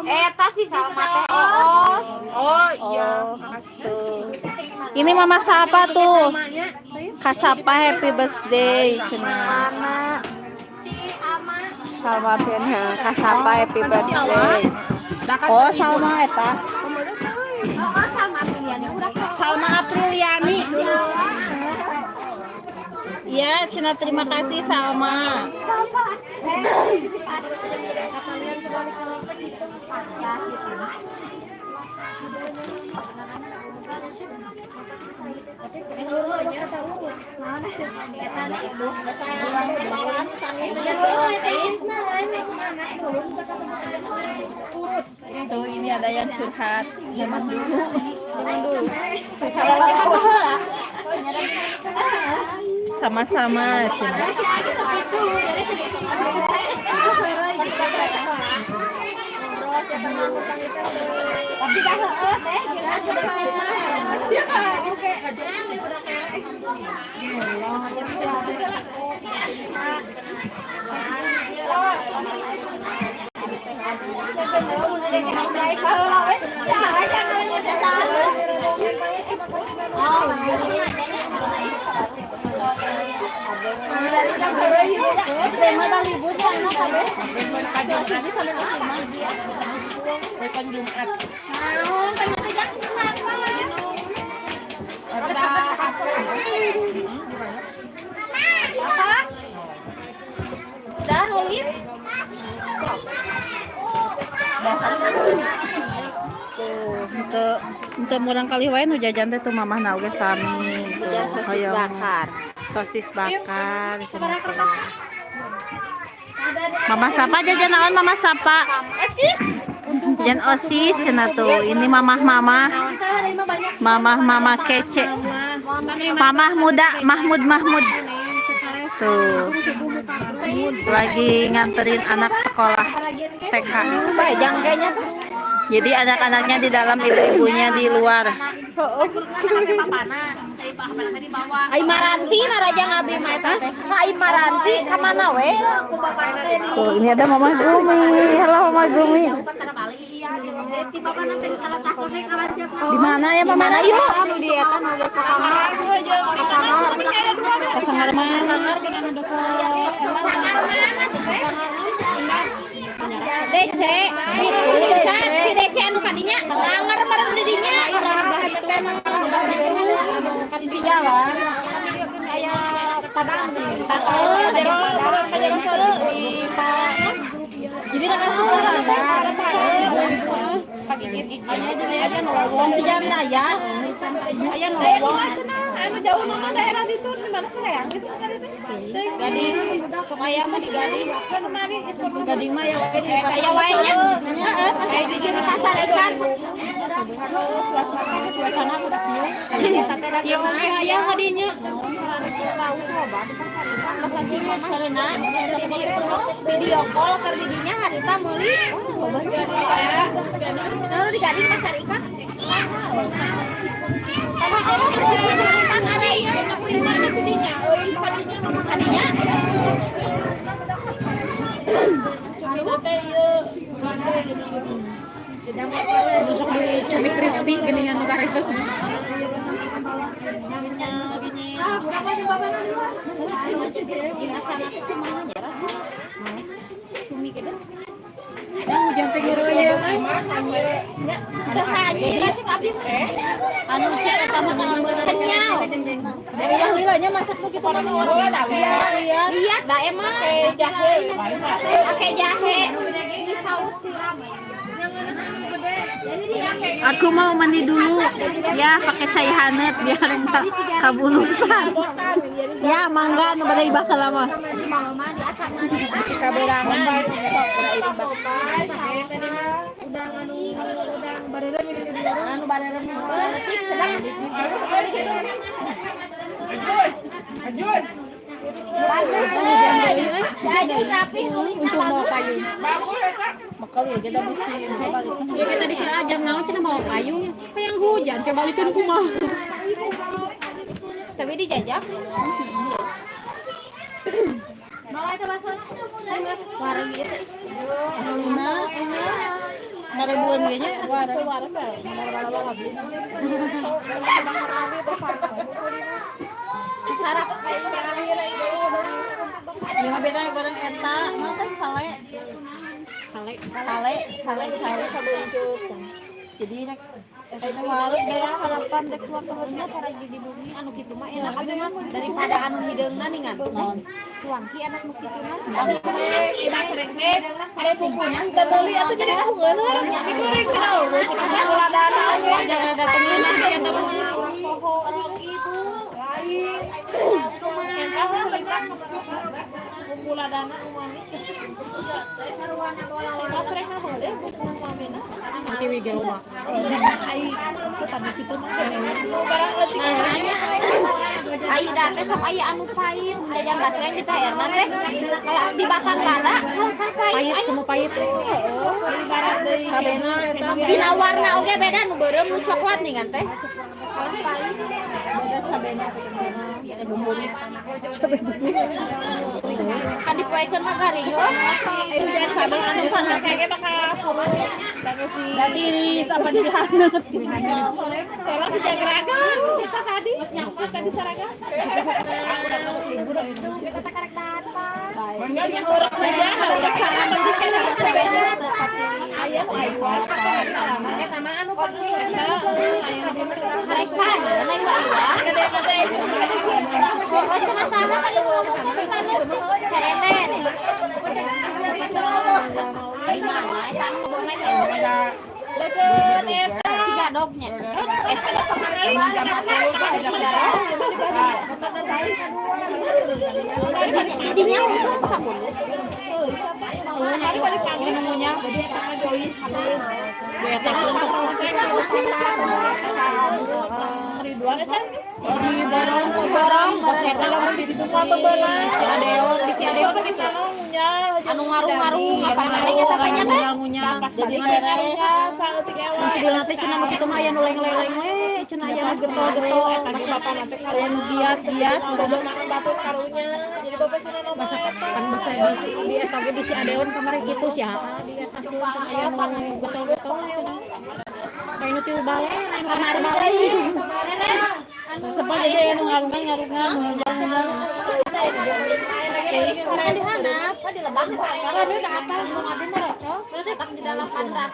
Speaker 5: Eta sih Salma teh. Oh.
Speaker 4: Oh iya.
Speaker 1: Tuh. Ini mama siapa tuh? Kasapa happy birthday cenah.
Speaker 5: Mana? Salma Pian Kasapa happy birthday.
Speaker 1: Oh, Salma eta.
Speaker 2: Oh, sama Apriliani udah.
Speaker 1: Salma Apriliani. Ya, cenah terima kasih Salma. Tuh, ini ada yang curhat zaman dulu. Sama-sama, cenah.
Speaker 2: Tapi dah heeh teh jelas. Oke. Udah nulis?
Speaker 1: Tuh, henteu murang kali wae nu jajan teh tuh mamah na oge sami tuh.
Speaker 5: Sosis
Speaker 1: Hoyong
Speaker 5: bakar.
Speaker 1: Sosis bakar cenah teh. Mama sapa jajan naon mama sapa? Jajan OSIS cenah tuh. Ini mamah-mamah. Mamah-mamah kece. Mamah muda, Mahmud Mahmud. Tuh. Lagi nganterin anak sekolah TK. Jadi anak-anaknya di dalam, ibu-ibunya di luar.
Speaker 5: Ai Maranti naraja ngabdi mah eta teh. Ai Maranti ka mana we?
Speaker 1: Tuh, ini ada Mama Gumi. Halo Mama Gumi. Di mana ya Mama?
Speaker 5: Yuk anu di eta nu kasana.
Speaker 1: Kasangar mana?
Speaker 5: DC, di DC anu kadinya langer bareng di dinya.
Speaker 1: Sisi jalan.
Speaker 5: Heeh,
Speaker 1: Jadi langsung ke sana. Sisi jalan raya.
Speaker 4: Anu jauh nama daerah itu di mana Soreang gitu kan itu.
Speaker 5: Gading, sok aya mah di Gading.
Speaker 4: Kemarin itu
Speaker 5: Gading mah ya wae di aya wae nya. Heeh, pas di di pasar ikan.
Speaker 4: suasana udah
Speaker 5: Eta teh lagi
Speaker 4: Ya oke aya kadinya.
Speaker 5: Lauk loba di pasar ikan basa si mama video call keur di dinya harita meuli. Wah, loba nya. Lalu di Gading pasar ikan. Tanah Allah bersih-bersih ada ieu. Kadinya.
Speaker 3: Nusuk di cumi crispy gini yang nukar itu. Hujan pengen ya.
Speaker 5: Anu cek eta mah kenyal.
Speaker 1: Yang lilanya masak begitu mana? Lihat.
Speaker 5: Lihat dah emang. Pakai jahe. Ini saus tiram.
Speaker 1: Aku mau mandi dulu ya, pakai cai hanet biar enggak kabulusan. Ya, mangga nu bade ibah lama.
Speaker 3: Untuk mau payung. Ya kita di sini jam naon cenah mau payung. Kayak hujan, kayak balikeun kumaha.
Speaker 5: Tapi dijajak.
Speaker 1: Maribuan ge nya.
Speaker 2: Sarap.
Speaker 1: Lima beda goreng eta, mah teh sale. Sale, sale, sale cari sabuncut. Jadi rek eta males beres sarapan dek keluar keluarnya
Speaker 2: Para di bumi anu kitu mah enak abi mah daripada anu hideungna ningan. Cuangki enak nu kitu mah cenah.
Speaker 4: Imah sering teh ada bumbunya teu meuli atuh jadi bungeun digoreng cenah urus ladana
Speaker 1: ada datengin eta mah.
Speaker 4: Lain bumbu ladana umami. Imah sering mah boleh bumbu umamina.
Speaker 3: Nanti we ge loba.
Speaker 4: Tadi kitu mah barang leutik.
Speaker 2: Aida teh sok aya anu pahit, jajan basreng di THR-na teh. Kalau di batang lada, kalau pahit
Speaker 3: Pahit semua pahit.
Speaker 1: Cabena eta
Speaker 2: Dina warna oge beda nu beureum nu coklat nih kan teh. Kalah pahit.
Speaker 1: beda cabena.
Speaker 2: Beda bumbuna. Kan dipoekeun mah garing heuh.
Speaker 4: Cabe anu sana kayaknya bakal kumaha.
Speaker 1: Datiris apa dihanut.
Speaker 4: Orang sejagraga sisa tadi. Tadi saraga.
Speaker 2: Kita karek datang.
Speaker 4: Yang orang aja udah cara mendikan harus beda. Ayam ayam.
Speaker 3: Eta mah anu
Speaker 2: Karek panen lain wa. Oh, cenah saha tadi ngomong teh kan heremen. Di mana eta anu kebonna teh? Cigadognya. Didinya untung sabun.
Speaker 1: Diborong
Speaker 2: Anu ngarung-ngarung apa teh tatanya teh?
Speaker 1: Jadi tere
Speaker 3: Sidilna teh cenah nu kitu mah aya nu leng-leng we, cenah aya nu getol-getol, aya nu giat-giat. Kan basa di eta ge di si Adeon kamari kitu sih aa di eta teh aya nu getol-getol. Aya nu tilu bale, aya nu kana bale.
Speaker 1: Resep aja jadi anu ngarungan-ngarungan ngunyah-ngunyah.
Speaker 2: Kan di handap, kan di lebah. Kan di apa? Mau abi merocok. Berarti tak di 800.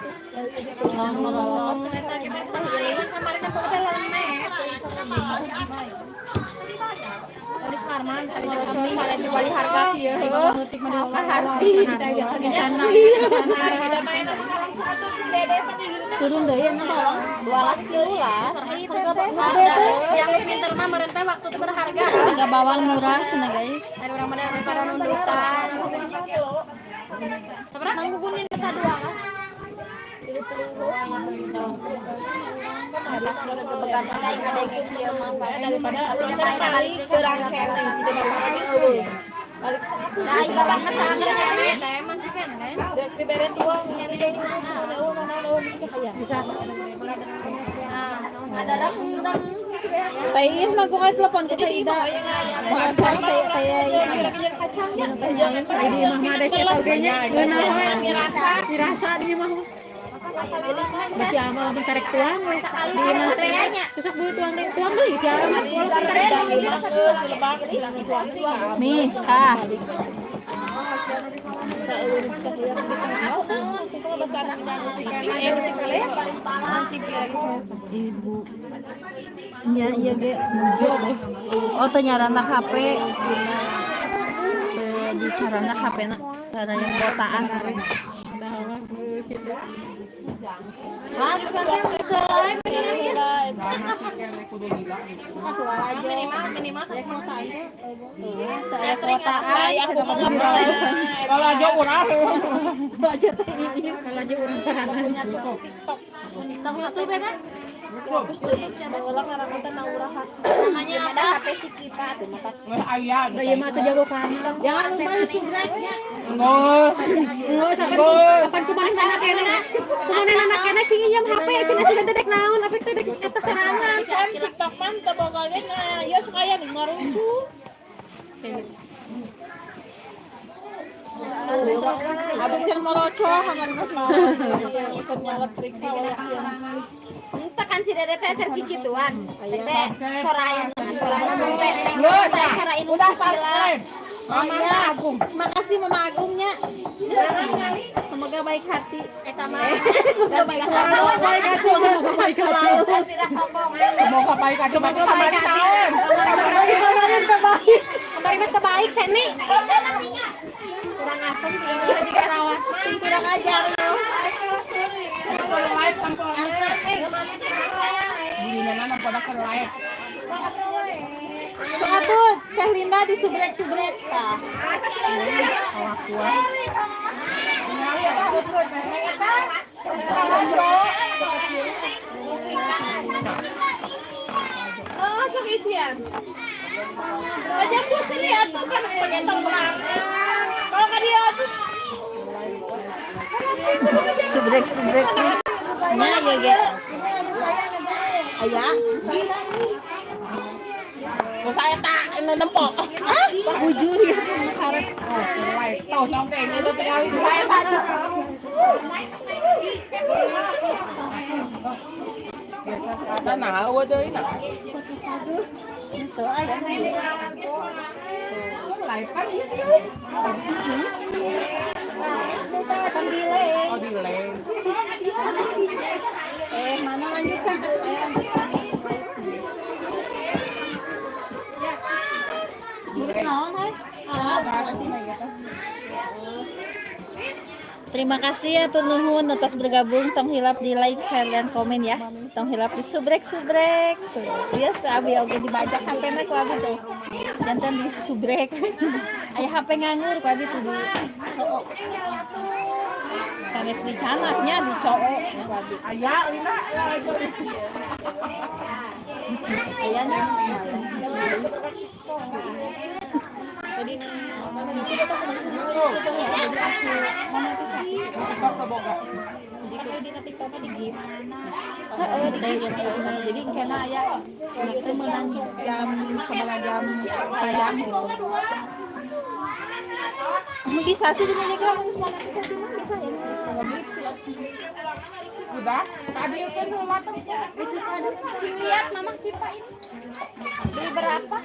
Speaker 2: Eta kita tulis kemarin kan pokoknya Tulis Marman, misalnya jual harga kieu heuh. Apa harti?
Speaker 1: Turun deui nya bawang.
Speaker 2: 12 13. Yang pinter mah merentah waktu itu berharga.
Speaker 1: Harga bawang murah cenah guys.
Speaker 2: Ada orang mana yang pada nundukan. Seberapa? Manggugunin ka dua kan?
Speaker 1: Teh Is mah gua telepon ke Teh Ida. Bahasa teh teh
Speaker 3: Di imah mah ada cetak ge nya. Geunah we. Dirasa di imah mah. Masih ama lamun karek tuang we. Di imah teh susuk bulu tuang deui, tuang deui si ama walaupun karek tuang.
Speaker 1: Mi, kah. Ibu. Nya ieu ge mujo. Oh, teu nyarana HP. Teu dicarana HP na. Caranya kuotaan.
Speaker 2: Minimal minimal satu kuota aja.
Speaker 1: Teu aya kuotaan cenah mah
Speaker 6: Kalau aja urang.
Speaker 1: aja teh Iis.
Speaker 3: Kalau aja urang sorangan.
Speaker 2: TikTok YouTube ya kan? Namanya apa? HP si kita tuh mata.
Speaker 6: Nggak aya.
Speaker 3: Da ieu mah atuh jago kantong.
Speaker 1: Jangan lupa di subscribe-nya.
Speaker 6: Nggak.
Speaker 3: Geus apan apan kumaha anak kena. Kumaha anak kena cing ieu HP cenah si teh dek naon, apa teh dek eta sorangan.
Speaker 4: Kan TikTok mah teu boga ge nah ieu sok aya nu ngarucu. Abi can moroco kamari mah nyala periksa oleh.
Speaker 2: Entah kan si Dede teh keur kikituan. Teh sorain sorana teh teh sorain
Speaker 6: Udah
Speaker 2: sikila.
Speaker 6: subscribe. Mama Agung.
Speaker 1: Makasih Mama Agungnya. Semoga baik hati. Eta mah. Semoga baik hati. Semoga baik selalu.
Speaker 2: Tidak sombong.
Speaker 6: Semoga baik hati. Semoga kemarin tahun.
Speaker 1: Kemarin terbaik. Kemarin terbaik Teh
Speaker 3: Kurang asem juga rawat.
Speaker 1: Kurang ajar lu.
Speaker 6: Like tampol. Belinya nana pada ke like.
Speaker 1: Sok atuh Teh Linda disubrek-subrek tah.
Speaker 4: Oh, masuk isian. Aja pusing atuh kan pakai tongkrang. Kalau ka dia atuh
Speaker 1: Subrek-subrek nih. Nya ya ge. Aya.
Speaker 6: Saya tak nempok.
Speaker 1: Bujur ya karet.
Speaker 6: Tahu nyongkeng itu tinggal saya tak. Kata nah, eueuh deui nah.
Speaker 1: Itu aya.
Speaker 6: Live kan ieu teh. Oh, delay.
Speaker 1: Mana lanjutkan? Terima kasih ya nuhun atas bergabung. Tong hilap di like, share, dan komen ya. Tong hilap di subrek-subrek. Tuh, bias ku abi oge dibajak HP-na ku abi tuh. Jantan di subrek. Aya HP nganggur ku abi tuh di cowok. Sanes di canaknya di cowok ku abi.
Speaker 6: Aya lina
Speaker 1: Aya nya. Tadi jadi kena aya teh meunang jam sabaraha jam tayang gitu. Bisa sih di Telegram geus monetisasi mah bisa ya.
Speaker 6: Udah, tadi kan heula teh.
Speaker 2: Cing lihat mamah tipe ini. Beli berapa?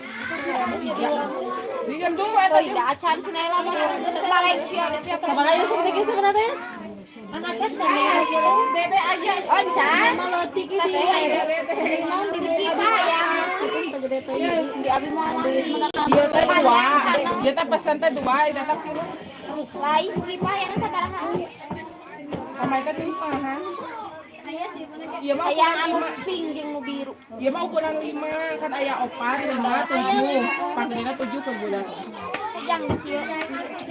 Speaker 6: Di jam 2 eta.
Speaker 2: Tidak acan si Naila mah balik sia
Speaker 1: Sabaraha yeuh segitu ge sabaraha teh?
Speaker 2: Bebe aja. Oh, can.
Speaker 1: Malotik di
Speaker 2: Di kipa ya.
Speaker 1: gede teh.
Speaker 2: Di abi moal
Speaker 6: Ieu teh dua. Ieu teh pesen teh dua, ieu teh tilu.
Speaker 2: Lain si kipa yang sabaraha.
Speaker 6: Sama eta tilu setengah. Ieu mah
Speaker 2: Hayang
Speaker 6: ukuran
Speaker 2: anu
Speaker 6: 5.
Speaker 2: pink jeung nu biru.
Speaker 6: Ieu mah ukuran 5 kan aya 4, 5, 7. Panggilna 7 ke budak.
Speaker 2: Hayang nu kieu.
Speaker 6: 4,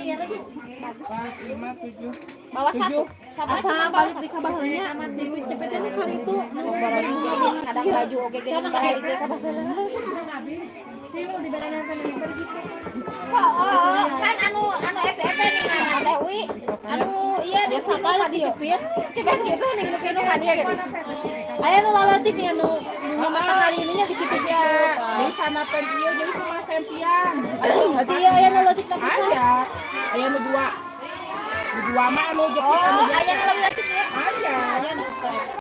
Speaker 6: 5, 7.
Speaker 2: Bawa satu.
Speaker 1: Asa balik di kabaheulnya di cepetnya nu kali itu.
Speaker 2: Kadang baju oge geuning balik di kabaheula. Oh, kan anu anu FF nih ngaran teh Wi. Anu iya di
Speaker 1: Biasa balik dijepit.
Speaker 2: cepet gitu nih nu pinuh ka dia gitu.
Speaker 1: Aya nu lalotik nih anu nu matahari ininya dikipit
Speaker 6: Ya, jadi sana pen ieu jadi cuma sempian.
Speaker 1: Berarti iya aya nu leutik tapi
Speaker 6: Aya. Aya nu dua. Nu dua mah anu jepit anu
Speaker 2: Oh, aya nu leutik ya.
Speaker 6: Aya.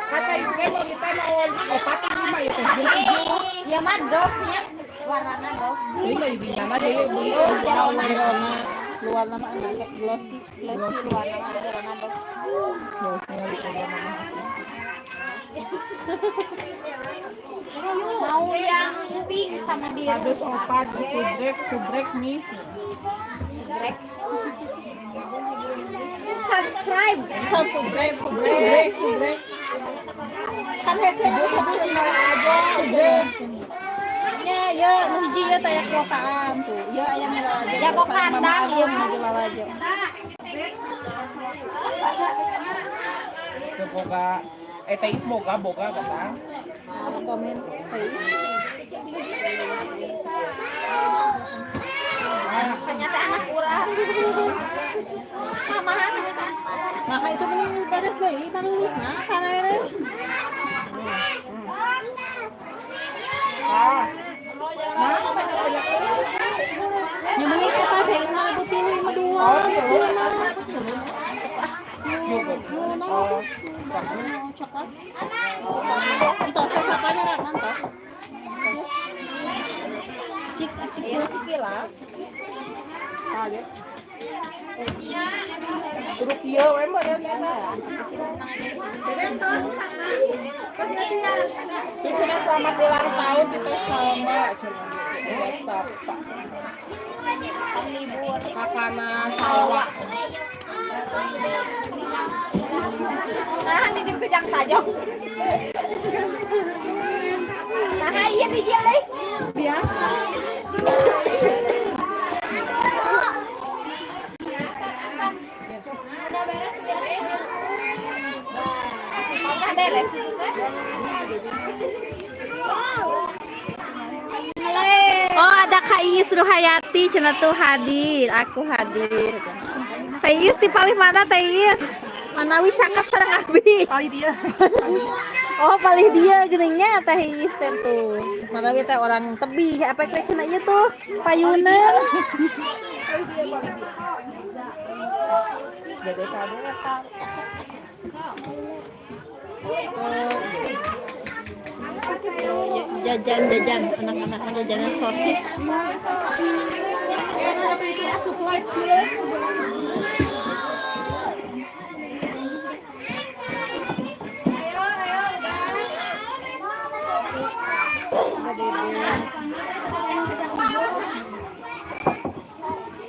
Speaker 6: Kata ieu teh mau kita mau opat lima ya teh jeung tujuh.
Speaker 2: Ieu mah dofnya warnana dof.
Speaker 6: Jadi nggak di mana jadi beli
Speaker 1: Jerona luar nama anak glossy.
Speaker 2: Glossy warna mah jerona dof. Mau yang pink sama biru.
Speaker 6: Harus opat subrek subrek nih.
Speaker 2: Subrek. Subscribe.
Speaker 6: Subrek subrek subrek.
Speaker 1: Kan hese geus satu aja subrek. Nya ya nu hiji ya teh kuotaan tuh. Ya aya nu lalajo.
Speaker 2: Jago kandang,
Speaker 1: ieu nu lalajo.
Speaker 6: Teu boga teh is boga boga kata.
Speaker 1: Ada komen teh.
Speaker 2: Ternyata anak urang. Mamahan ternyata.
Speaker 1: Nah itu mending beres deui tarulusna karena beres.
Speaker 6: Ah.
Speaker 1: Yang mending eta teh mah tilu lima dua.
Speaker 6: Oh, tilu.
Speaker 1: Tilu mah. Nu coklat. Itu sapanya nonton. Cik asik sikila.
Speaker 6: Kudu kieu we meureun eta. Cenah selamat ulang tahun kita sama cenah. Sapa.
Speaker 2: Libur.
Speaker 6: Kakana salwa.
Speaker 2: Nah, ini jeung tujang tajong. Nah, iya di dia deh.
Speaker 3: Biasa.
Speaker 2: Udah beres itu teh.
Speaker 1: Oh, ada Kak Iis Ruhayati cenah tuh hadir. Aku hadir. Teh Iis di paling mana Teh Iis? Manawi caket sareng abi.
Speaker 6: Paling dia.
Speaker 1: Oh, paling dia geningnya Teh Iis teh tuh. Manawi teh orang tebih, apa teh cenah ieu tuh? Payuneun.
Speaker 6: Gede kade eta.
Speaker 1: Jajan-jajan, anak-anak mah jajanan sosis.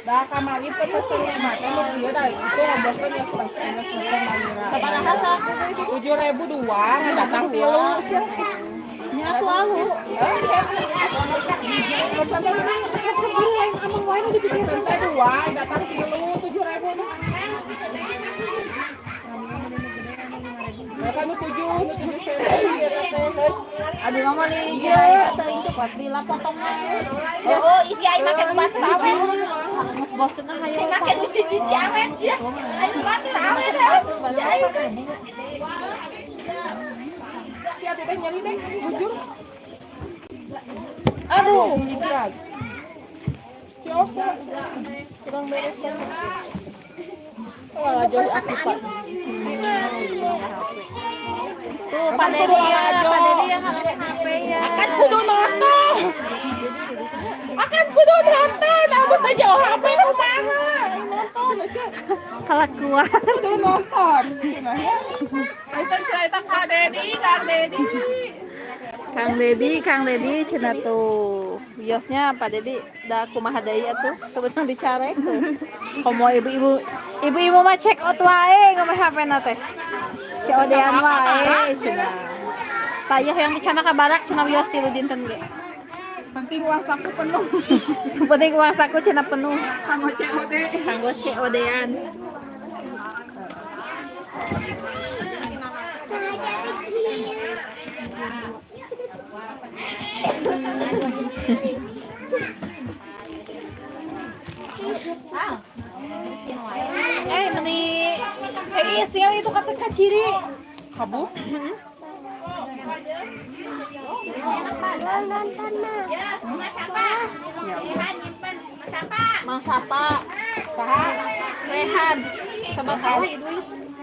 Speaker 6: Dah kamari teh pesen mah teh nu kieu da itu ngomongkeun geus pesen geus pesen malira.
Speaker 1: Sabaraha sa?
Speaker 6: 7.002 ngan datang tilu.
Speaker 1: Nya atuh alu.
Speaker 6: Pesan teh sepuluh lain amang wae nu dipikirkeun teh dua datang tilu 7.000 nu. Mereka nu 7 nu 7 senti eta teh.
Speaker 1: Aduh mama nih iya teh itu buat lila potongan.
Speaker 2: Oh, isi aing make nu batur awet.
Speaker 1: Geus bosen ah hayo.
Speaker 2: Aing make nu si cici awet sia. Aing nu batur awet. Si aing teh.
Speaker 6: Si atuh teh nyeri teh bujur.
Speaker 1: Aduh.
Speaker 6: Si Osa kurang beres. Wah, jauh aku Pak.
Speaker 1: Tuh Pak Dedi ya, Pak Dedi yang ada HP ya.
Speaker 6: Akan kudu nonton. Akan kudu nonton. Aku teh jauh HP kumaha. Nonton aja.
Speaker 1: Kelakuan.
Speaker 6: Kudu nonton. Eta cerita Kak Dedi, Kang Dedi.
Speaker 1: Kang Dedi, Kang Dedi cenah tuh. Biosnya Pak Dedi da kumaha deui atuh. Kebetulan dicarek tuh. Komo ibu-ibu, ibu-ibu mah check out wae ngomong HP-na teh. COD-an wae cenah. Tayah yang cenah ka barak cenah wios tilu dinten ge.
Speaker 6: Penting uang saku penuh.
Speaker 1: Penting uang saku cenah penuh.
Speaker 6: Kanggo COD.
Speaker 1: Kanggo COD-an. Meni isil itu kata kaciri.
Speaker 6: Kabu?
Speaker 1: Mang Sapa. Rehan. Sabaraha ibu?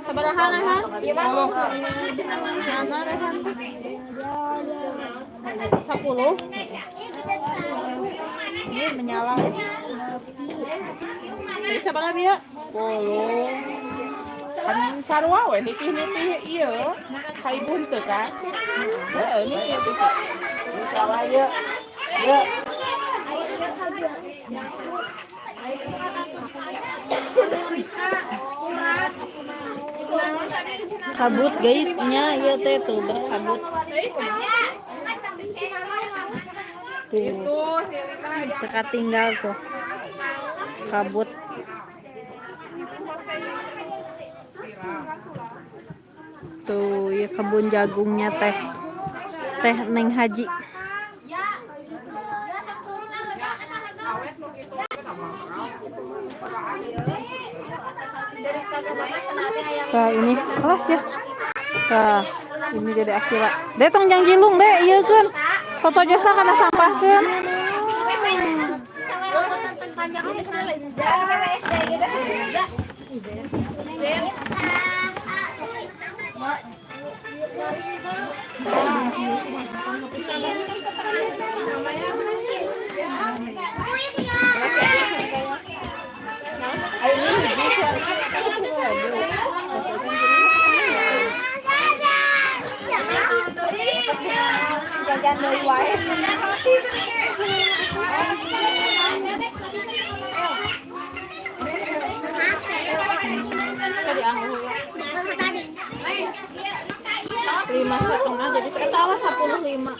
Speaker 1: Sabaraha Rehan? Mana Rehan? 10. Ini menyala. Jadi sabaraha bieu?
Speaker 6: 10. Kan sarua we nitih-nitih ieu. Ka ibu henteu kan? Heeh, nitih sih. Salah ieu. Ieu.
Speaker 1: Kabut guys nya ieu teh tuh berkabut. Tuh. Teka tinggal tuh. Kabut. Tuh, ya kebun jagungnya teh. Teh Neng Haji. Nah, ini alas ya. Tah, ini jadi akira. Deh tong jang jilung deh, ieu keun. Foto josa kana sampahkeun.
Speaker 2: Jajan deui wae.
Speaker 1: Lima setengah jadi ketawa 15.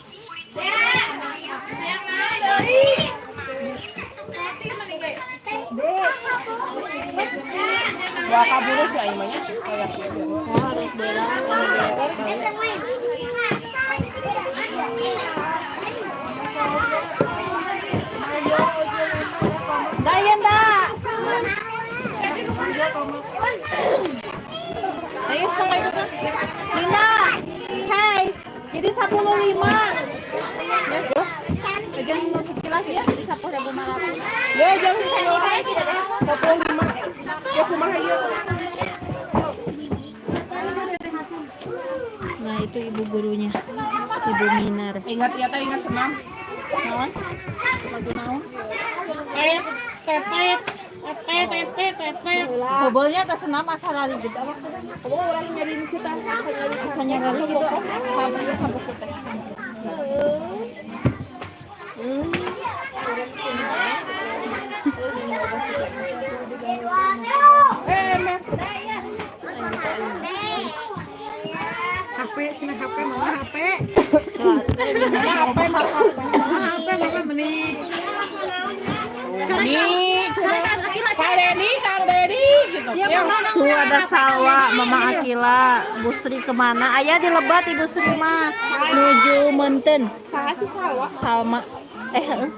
Speaker 6: Gak kabur sih aing mah nya. Kayak gitu.
Speaker 1: Oh, harus bela. Dayan dah. Ayo setengah itu kan. Linda, hai. Jadi 15. Ya, terus. Jangan mau sekilas ya, jadi 10.500.
Speaker 6: Ya, jangan 15. Ya kumaha ieu?
Speaker 1: Nah, itu ibu gurunya. Ibu Minar.
Speaker 6: Ingat ya teh, ingat senam.
Speaker 1: Naon? Lagu naon?
Speaker 4: Tetep tetep tetep.
Speaker 1: Bobolnya tas senam asal lari gitu. Apa?
Speaker 6: Oh, orang nyari kita.
Speaker 1: Asalnya lari gitu. Sama sama kita.
Speaker 3: HP, sini HP, mama HP. HP, mama HP, mama meni.
Speaker 6: Kang Dedi, Kang Dedi gitu.
Speaker 1: Tuh ada Salwa, Mama Akila, Bu Sri kemana? Ayah di Lebat Ibu Sri mah menuju Menten.
Speaker 4: Saha sih Salwa?
Speaker 1: Salma.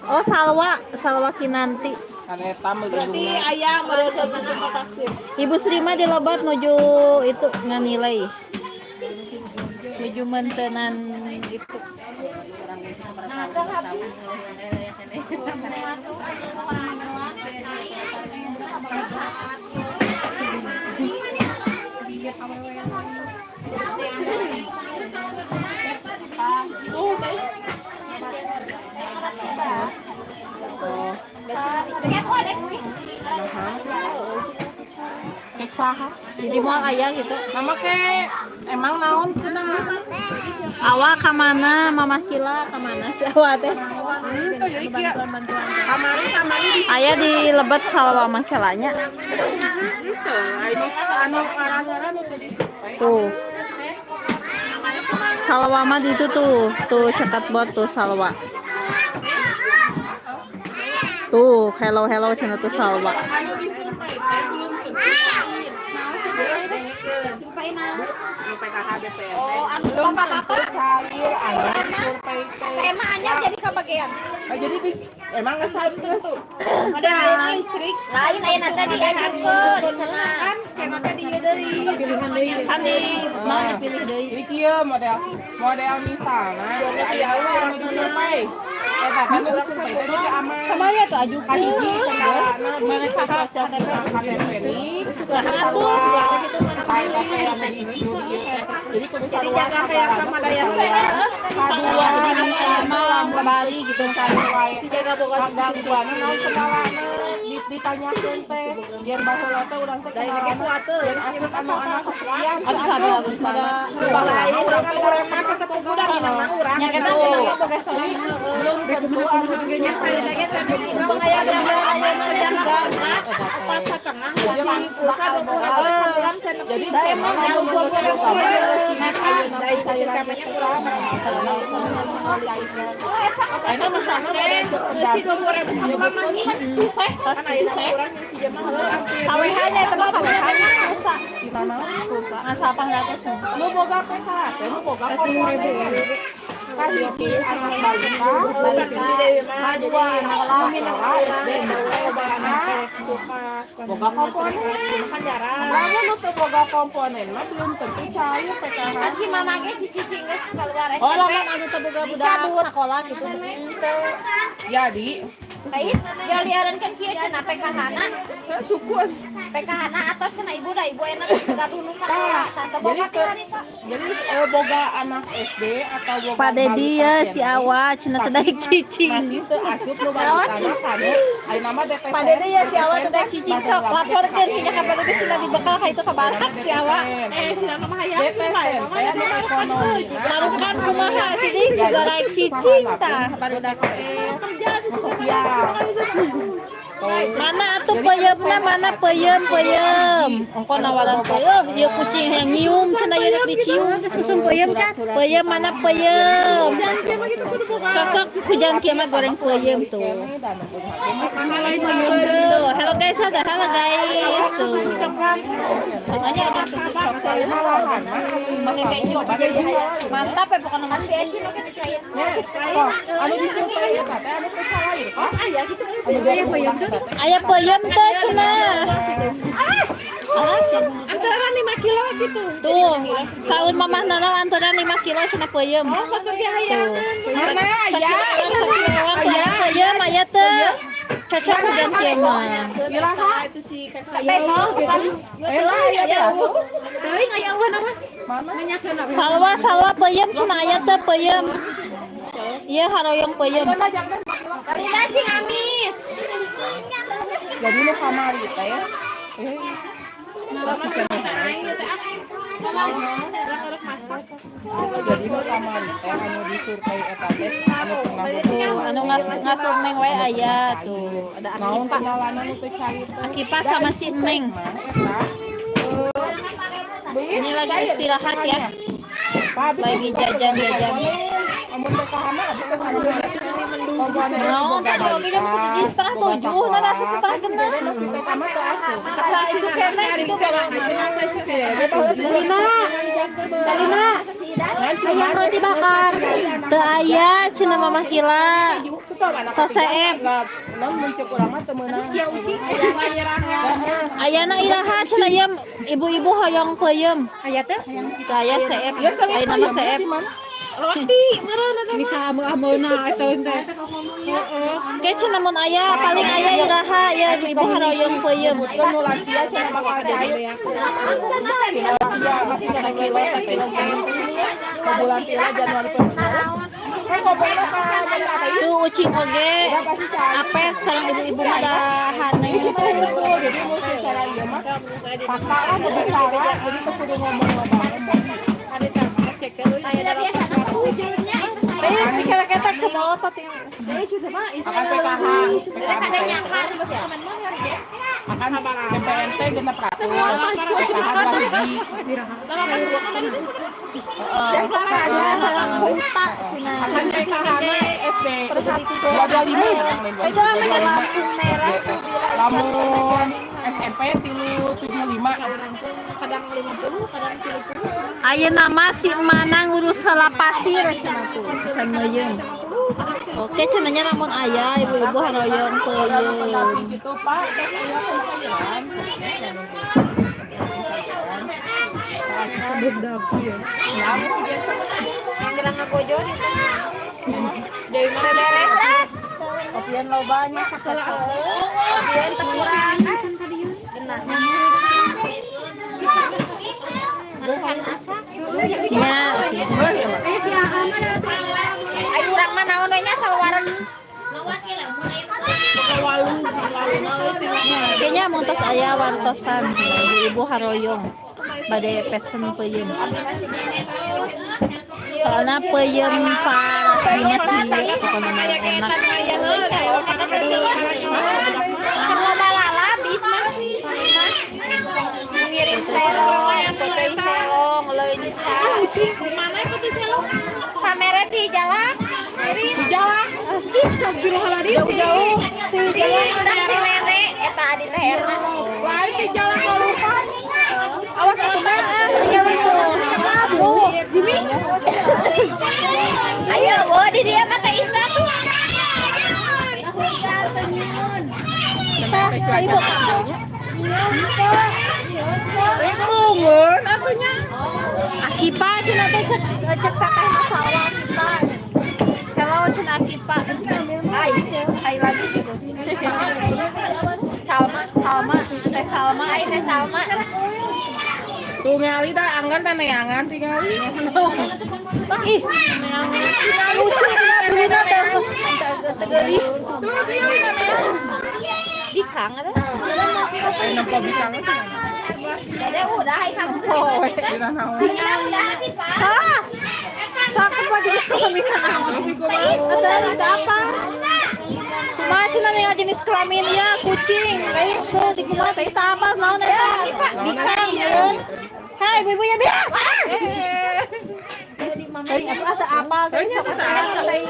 Speaker 1: Oh Salwa, Salwa Kinanti.
Speaker 4: Berarti ayah merasa vaksin.
Speaker 1: Ibu Sri mah di Lebat menuju itu nganilai. Menuju Mentenan itu.
Speaker 6: Kek saha?
Speaker 1: Jadi mau ayah gitu.
Speaker 6: Nama ke emang naon cenah?
Speaker 1: Awak kemana? Mama Kila kemana sih awak teh?
Speaker 6: Itu jadi kieu. Kamari kamari di
Speaker 1: Ayah di Lebet Salwa Mama Kilanya.
Speaker 6: situ. Anu anu ngaran-ngaran nu teu disurvey.
Speaker 1: Tuh. Salwa mah di itu tuh, tuh cekat bot tuh Salwa. Tuh, hello hello channel tuh Salwa.
Speaker 6: Anu disurvey teh belum tentu cair. Nu PKH BPNT.
Speaker 4: Oh, anu
Speaker 6: Belum tentu
Speaker 4: bapak-bapak.
Speaker 6: cair anu survei teh.
Speaker 4: Emang anyar jadi kebagian.
Speaker 6: Nah, jadi emang nggak tuh.
Speaker 4: Ada air listrik.
Speaker 2: Lain aya nanti diajukeun cenah.
Speaker 4: Kan cenah teh dieu deui.
Speaker 1: Kan di nah dipilih deui.
Speaker 6: Jadi kieu model model misalnya aya anu disurvey. Eta kan nu disurvey teh di aman.
Speaker 1: Kemarin tuh ajukeun.
Speaker 6: Kahiji kendalana
Speaker 1: Mereka KTP.
Speaker 6: KTP nih. Jadi kudu sarua
Speaker 4: Jaga kayak sama daya
Speaker 1: Kadua jadi sama ke Bali gitu kan.
Speaker 4: Si jaga boga
Speaker 6: gangguanna naon kendalana ditanyakeun teh biar baheula teh urang teh kendalana jeung asup anu anak sekian.
Speaker 1: Aduh sabar harus pada
Speaker 6: Baheula urang teh urang masa teh budak urang.
Speaker 1: nya kita kita mah boga sorangan.
Speaker 6: Belum tentu anu
Speaker 4: nya kali lagi teh
Speaker 1: Mumpung aya gebiar aya mana sugan.
Speaker 4: 4,5 si pulsa 20.000 sabulan cenah.
Speaker 6: Jadi
Speaker 4: emang 20.000 namanya kurang.
Speaker 6: Ayeuna masana
Speaker 4: Si 20.000 sabulan mah susah kan ayeuna kurang si jemaah heuh
Speaker 1: KWH nya eta mah KWH nya pulsa.
Speaker 6: di mana?
Speaker 1: Pulsa ngan 800.
Speaker 6: Nu boga PKH teh nu boga komponen. Kahiji anak balita, kadua anak SD, boga komponen.
Speaker 4: kan jarang.
Speaker 6: Lamun nu teu boga komponen mah belum tentu cair PKH.
Speaker 2: Kan si mama ge si Cici geus keluar SMP.
Speaker 1: Oh, lamun anu teu boga budak sekolah gitu.
Speaker 2: Henteu.
Speaker 6: Jadi
Speaker 2: Tais, biar diarankeun kieu cenah PKH-na.
Speaker 6: Nah, suku.
Speaker 2: PKH na atos cenah ibu da ibu enak gaduh nu sakola tante
Speaker 6: Jadi
Speaker 2: boga
Speaker 6: ke, jadi boga anak SD atau boga
Speaker 1: Pak Dedi ya
Speaker 6: balita
Speaker 1: si
Speaker 6: keneh,
Speaker 1: Awa cenah teh
Speaker 6: tapi
Speaker 1: daek cicing.
Speaker 6: masih teu asup nu balitana kanu ayeuna mah DTCN.
Speaker 1: Pak Dede ya si Awa teh daek cicing, sok laporkeun hingga ka Pak Dede sina dibekal ka itu ka barak si Awa.
Speaker 4: Eh, si nama mah hayang
Speaker 6: DTCN teh anu ekonomi.
Speaker 1: Marukan kumaha si Ding daek cicing tah barudak teh.
Speaker 6: Sosial.
Speaker 1: Mana atuh peuyeumna, mana peuyeum peuyeum. Ongko nawaran peuyeum, ieu kucing yang nyium cenah ieu rek dicium.
Speaker 5: Geus usum peuyeum cat.
Speaker 1: Peuyeum mana peuyeum. Cocok hujan kieu mah goreng peuyeum tuh. Tuh, hello guys, ada hello guys tuh. Semuanya ada susu coklat. Pakai keju. Mantap ya pokoknya mah.
Speaker 6: Anu disurvei teh anu teu cair, Pak.
Speaker 3: Aya gitu aya peuyeum teh.
Speaker 1: Aya peuyeum teh cenah. Ah,
Speaker 4: Antara 5 kilo gitu.
Speaker 1: tuh, saur mamah nana antara 5 kilo cenah peuyeum.
Speaker 4: Oh, batur ge hayangan.
Speaker 6: Mana aya?
Speaker 1: Sakiloan aya peuyeum aya teu. Cocok hujan kieu mah.
Speaker 6: Iraha?
Speaker 4: Itu si
Speaker 2: Besok
Speaker 6: Eh, aya teh.
Speaker 3: Teuing aya eueuh nama.
Speaker 6: Mana?
Speaker 3: Nanyakeun apa?
Speaker 1: Salwa salwa peuyeum cenah aya teu peuyeum. Ieu haroyong peuyeum.
Speaker 2: Rina cing amis.
Speaker 6: Jadi nu kamari teh jadi nu kamari teh anu disurvei eta teh anu pernah
Speaker 1: Tuh, anu ngasup neng wae aya tuh. Ada
Speaker 6: naon
Speaker 1: Akipa.
Speaker 6: kenalan anu teu cai teh.
Speaker 1: Akipa sama si Neng.
Speaker 6: Mah eta
Speaker 1: Ini lagi istirahat ya. Lagi jajan-jajan.
Speaker 6: Amun PKH mah abdi teh sanggup.
Speaker 1: Naon tadi oge jam 6.30, nah asa setengah genep.
Speaker 6: Masih TK mah teu asup.
Speaker 1: Asa isuk keneh gitu bawa.
Speaker 5: Lima. Lima. Ayam roti bakar.
Speaker 1: Teu aya cenah Mamah Kila. Tos seep.
Speaker 6: Naon mun ceuk urang mah teu meunang.
Speaker 1: Ayana iraha cenah ieu ibu-ibu hoyong peuyeum.
Speaker 5: Aya teh?
Speaker 1: Teu aya seep. Ayeuna mah seep.
Speaker 4: Roti, meureun eta.
Speaker 3: Bisa ameuna eta teh.
Speaker 1: Ke cenah mun aya paling aya iraha ya ibu-ibu haroyong peuyeum.
Speaker 6: Kan nu lansia cenah bakal cair. Lansia masih
Speaker 1: Sakilo sakilo peuyeum.
Speaker 6: Ke bulan tila Januari Februari. Kan ngomongna ka mana teh?
Speaker 1: Tuh ucing oge
Speaker 6: Pasti cair.
Speaker 1: apes sareng ibu-ibu mah dahan
Speaker 6: Gitu, jadi mun secara ieu mah fakta lah nu bicara, jadi teu kudu ngomong loba.
Speaker 2: Sudah biasa ujungnya itu saya.
Speaker 1: Eh, dikereketek semua otot ini.
Speaker 6: Akan PKH,
Speaker 2: Kada nyangka ya.
Speaker 6: akan BPNT 600, PKH 2 hiji.
Speaker 1: Salah kuta cenah.
Speaker 6: Akan PKH na SD 225 225. Lamun SMP 375.
Speaker 4: Kadang 50, kadang 30.
Speaker 1: Ayeuna mah si Mana ngurus heula pasir cenah tuh, can meuyeum. Oke cenah nya lamun aya ibu-ibu haroyong peuyeum.
Speaker 6: Gitu Pak, teh aya pengkayean.
Speaker 2: Yang ngagojo di Dewi mana beres ah.
Speaker 1: Kopian lobanya sakocok.
Speaker 2: Kopian teu kurang. Genah. Can asak.
Speaker 1: Nya,
Speaker 2: Ayo urang mah naon we nya saluaran.
Speaker 1: Kayaknya mun tos aya wartosan ibu-ibu haroyong bade pesen peuyeum. Soalna peuyeum parasina kieu pokona mah enak.
Speaker 2: Keur loba lalap bismah. Ngirim terong, putih selong, leunca.
Speaker 4: Mana putih selong?
Speaker 2: Kamera di jalan.
Speaker 6: Si jalan
Speaker 2: Jauh-jauh. Di udah si nenek eta adi teh Erna.
Speaker 6: lain di jalan lupa.
Speaker 1: Awas atuh Mas, tinggal itu.
Speaker 2: Ayo, wo di dia mah teh Isna tuh.
Speaker 1: Tah, ka itu.
Speaker 6: Bingungeun atunya.
Speaker 1: Akipa cenah teh cek cek teteh mah sawah Akipa. Hello cenah Akipa.
Speaker 2: Ai, ai lagi gitu. Salma,
Speaker 1: Salma. Salma.
Speaker 2: Ai Teh Salma.
Speaker 6: Tingali dah anggan teh neangan tingali.
Speaker 1: Ih,
Speaker 6: Tingali tuh tingali neangan.
Speaker 1: tegelis.
Speaker 6: Tuh tingali neangan.
Speaker 2: Di Kang atuh.
Speaker 6: Ayo nempo bikang itu.
Speaker 2: Dede udah ai kamu.
Speaker 6: Dina naon?
Speaker 2: Tinggal udah tapi Pak.
Speaker 1: Ah. Sok kumaha jenis kelamin naon?
Speaker 6: Tapi kumaha?
Speaker 1: Atau apa? Kumaha cenah ningali jenis kelamin ya kucing. Guys, tuh di kumaha teh apa naon eta? Bikang yeun. Hai, ibu-ibu ya biar. Teuing atuh atuh apal teh sok atuh teh.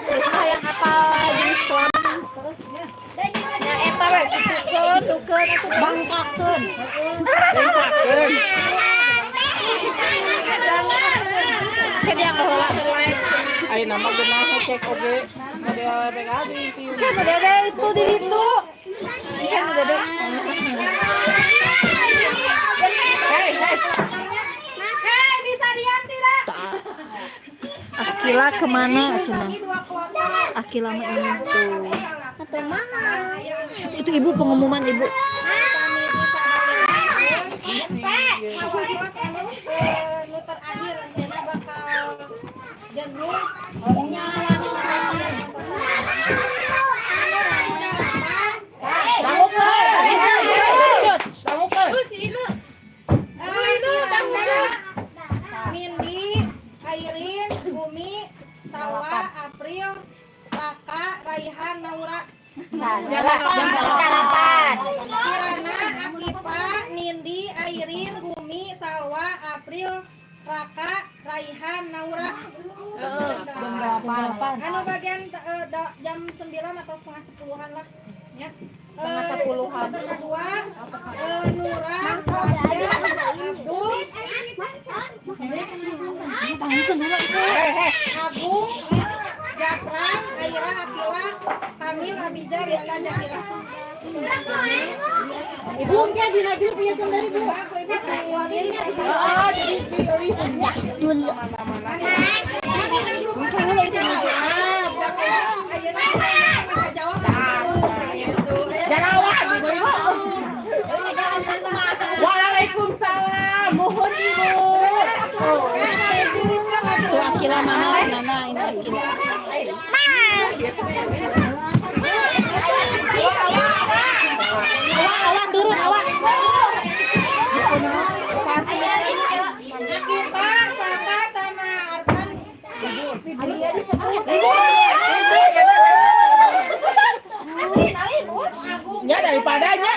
Speaker 1: Terus hayang apal jenis kelamin. Nya eta we tukeun tukeun atuh bangkakeun.
Speaker 6: Bangkakeun.
Speaker 1: Ke dia baheula.
Speaker 6: Ayeuna mah geunah cek oge. Model BKB itu.
Speaker 1: Kan dede itu di ditu. Kan dede.
Speaker 6: Hei, hei.
Speaker 5: Hei, bisa diam tidak?
Speaker 1: Akila kemana cenah? Akila mah ini tuh.
Speaker 5: Atau mana?
Speaker 1: Itu ibu pengumuman ibu.
Speaker 5: Nu terakhir rencana bakal jenuh. Mindi, Airin, Umi, Salwa, April, Raka, Raihan, Naura.
Speaker 2: Delapan.
Speaker 5: Kirana, Akipa, Nindi, Airin, Gumi, Salwa, April, Raka, Raihan, Naura. Anu bagian jam 9 atau setengah 10-an lah. Ya. Setengah 10-an. Kloter kedua, Nura, Tasya, Abdul, Agung, Japran, Aira, Akila, Kamil, Abija, Rizka, Jakira.
Speaker 3: Ibunya dina punya dari ibu.
Speaker 5: Aku ibu
Speaker 6: Oh, jadi dibeli. Jalawat ibu. Waalaikumsalam. Mohon ibu.
Speaker 1: Tuh Akila mana? Mana ini Akila. Awak, awak turun, awak.
Speaker 5: Akipa, Saka, sama Arfan.
Speaker 6: Ya daripadanya.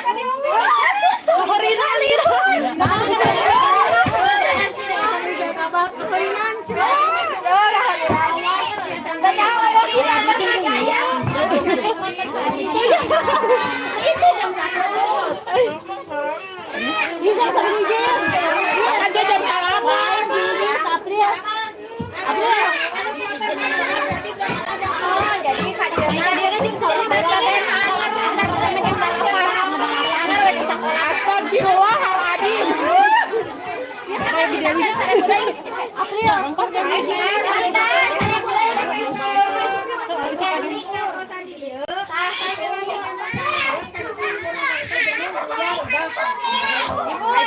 Speaker 6: Kan dia jam salaman.
Speaker 2: Jadi Kak Diana
Speaker 6: Astagfirullahaladzim.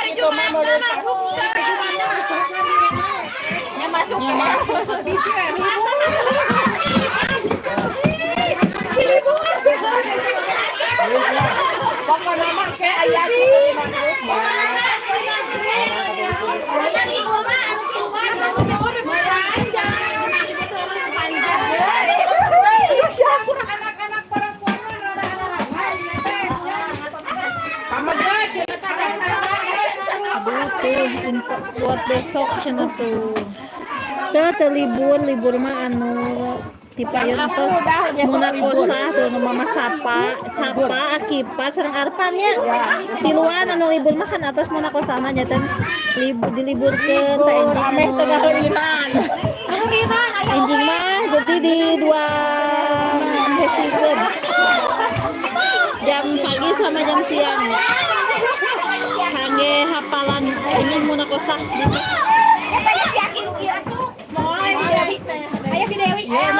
Speaker 6: Itu mah menurut
Speaker 2: masuk.
Speaker 6: Pokoknya mah kayak ayah kita di grup mah.
Speaker 5: Anak-anak perempuan mah rada-rada ramai ya teh.
Speaker 6: Sama gue, kita
Speaker 1: Aduh tuh info buat besok cenah tuh. Teu teu libur, libur mah anu tipe ayeuna tos munakosah tuh nu mama sapa, sapa Akipa sareng Arfan nya. Tiluan anu libur mah kan atos munakosahna nya teh libur diliburkeun teh enjing
Speaker 6: Ameh
Speaker 1: anu.
Speaker 6: tengah heurinan.
Speaker 1: Enjing mah jadi di dua sesikeun. Jam pagi sama jam siang. Kangge hafalan ini munakosah gitu.
Speaker 3: Ayo si Dewi.
Speaker 1: Ya,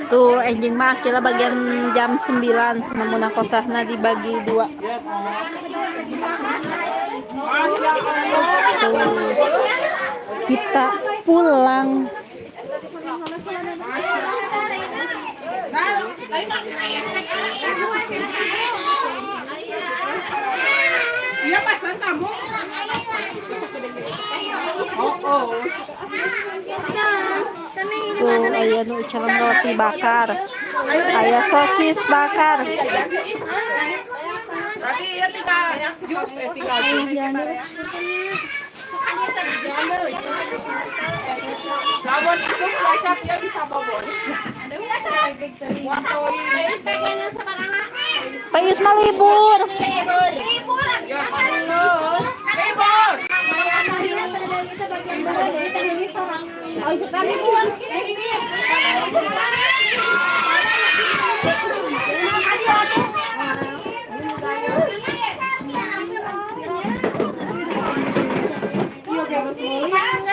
Speaker 1: Tuh enjing mah kira bagian jam 9 cenah munakosahna dibagi dua. Tuh. Kita pulang.
Speaker 6: Iya pasan kamu. Oh, oh.
Speaker 1: Tuh aya nu calon roti bakar. Aya sosis bakar.
Speaker 6: Berarti ya tinggal jus, tinggal jus. Lamun asup kecap ya bisa bobon.
Speaker 1: Pak Isma libur.
Speaker 6: Libur.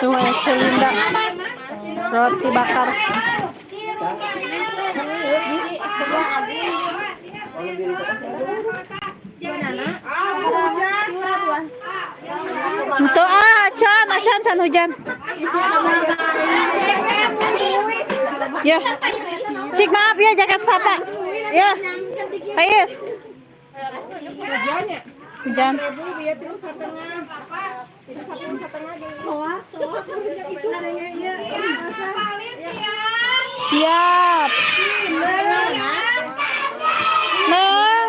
Speaker 1: Tuh aya celinda roti bakar. Tuh ah, acan, acan, can hujan. Ya, cik maaf ya jaket sapa. Ya, Ais. Hujan. Siap. Neng.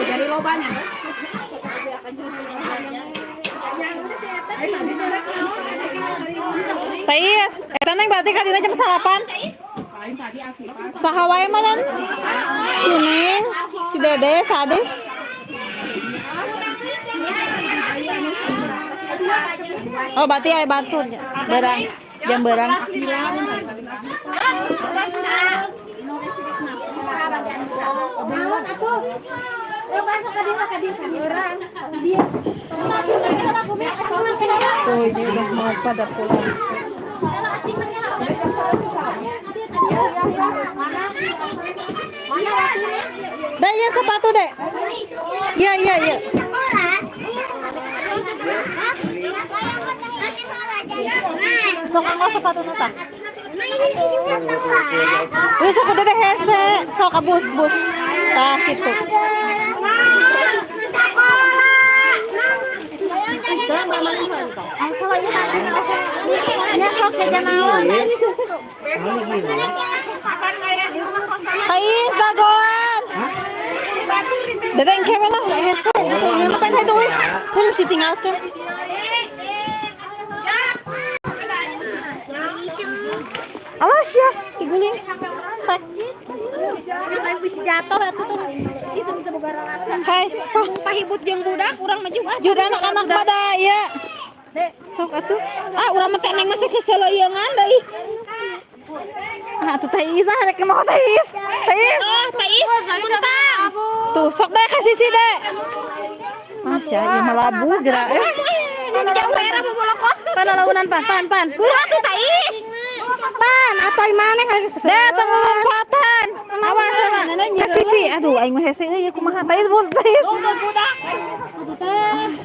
Speaker 5: Jadi lobanya.
Speaker 1: Tais, eta neng berarti kadina jam 9. Saha wae mah dan? Si Neng, si Dede, Sade. Oh, berarti aya batur berang, jam berang. Tuh, ini udah mau pada pulang. Dah ya sepatu deh. Iya iya iya. Sok anggo sepatu nata. Wih sok dede hese, sok abus bus. Tah kitu. Salah ya. Ya sok jajan naon. Tais dagoan. Dede engke we lah hese. Ngapain hayu we? Pun mesti tinggalkeun. Alas ya, diguling.
Speaker 2: Bisa jatuh atuh tuh. Itu bisa boga rasa.
Speaker 1: Hai,
Speaker 2: Pahibut jeung budak urang mah juga.
Speaker 1: Juga anak-anak pada ya. Sok atuh.
Speaker 2: Ah, urang mah teh neng masuk seseleungan deui.
Speaker 1: Ah, atuh Teh Is ah rek mau Teh Is. Teh Is.
Speaker 2: Oh, Teh Is muntah.
Speaker 1: Tuh, sok deh ka sisi deh. Mas ya, ieu mah labu geura eh.
Speaker 2: Jauh era bobolokot.
Speaker 3: Pan launan pan pan pan.
Speaker 2: Buru atuh Teh Is.
Speaker 3: Pan atoy maneh
Speaker 1: Deh, tong lompatan. Awas sana. Ka sisi. Aduh, aing mah hese euy kumaha Teh Is, bul Teh Is.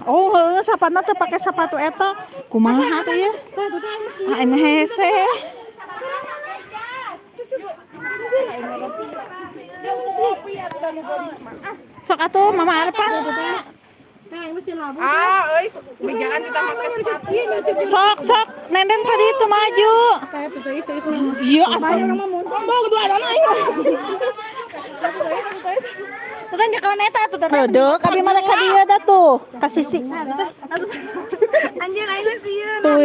Speaker 1: Oh, heueuh sapatna teu pake sepatu eta. Kumaha teh ya? Ah, aing mah hese. Sok atuh Mama Arpa.
Speaker 6: Ah, euy, bejaan kita make sepatu.
Speaker 1: Sok sok nenden tadi itu maju. Iya asal.
Speaker 6: Ngomong dua anak aing.
Speaker 2: Teteh nyekelan eta atuh teteh.
Speaker 1: Heudeuk abi mah rek ka dieu da tuh, ka sisi.
Speaker 5: Anjir aing sieun.
Speaker 1: Tuh,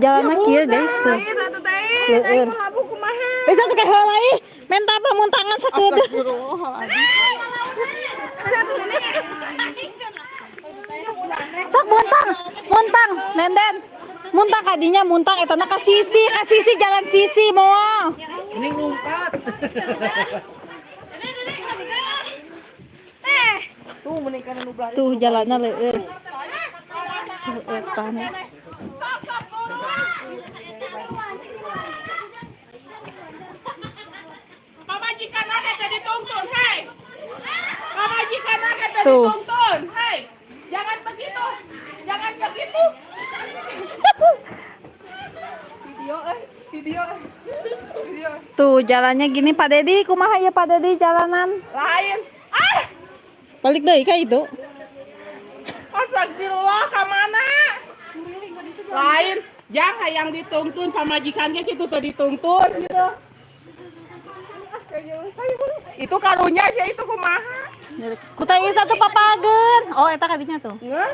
Speaker 1: jalanna kieu guys tuh.
Speaker 5: Satu teh.
Speaker 1: Leueur.
Speaker 5: Aing labuh kumaha?
Speaker 1: Bisa tuh kayak heula ih, menta pamuntangan sakedeung. Sok muntang, muntang, nenden. Muntang kadinya muntang etana ka sisi jalan sisi moal.
Speaker 6: Mending lompat. Tuh mending kana nu belah.
Speaker 1: Tuh jalannya leueur. Seetan.
Speaker 6: Pamajikan teh dituntun, hei. Pamajikan teh
Speaker 1: Tuh.
Speaker 6: dituntun, hei. Jangan begitu. Jangan begitu. Video video. Video.
Speaker 1: Tuh jalannya gini Pak Dedi, kumaha ya Pak Dedi jalanan?
Speaker 6: Lain. Ah,
Speaker 1: Balik deui ka itu.
Speaker 6: astagfirullah ka mana? Lain. Jangan hayang dituntun pamajikannya gitu teh dituntun gitu. Itu karunya sih itu kumaha?
Speaker 1: Ku teh ieu satu papageun. Oh eta kadinya tuh.
Speaker 6: Nggak?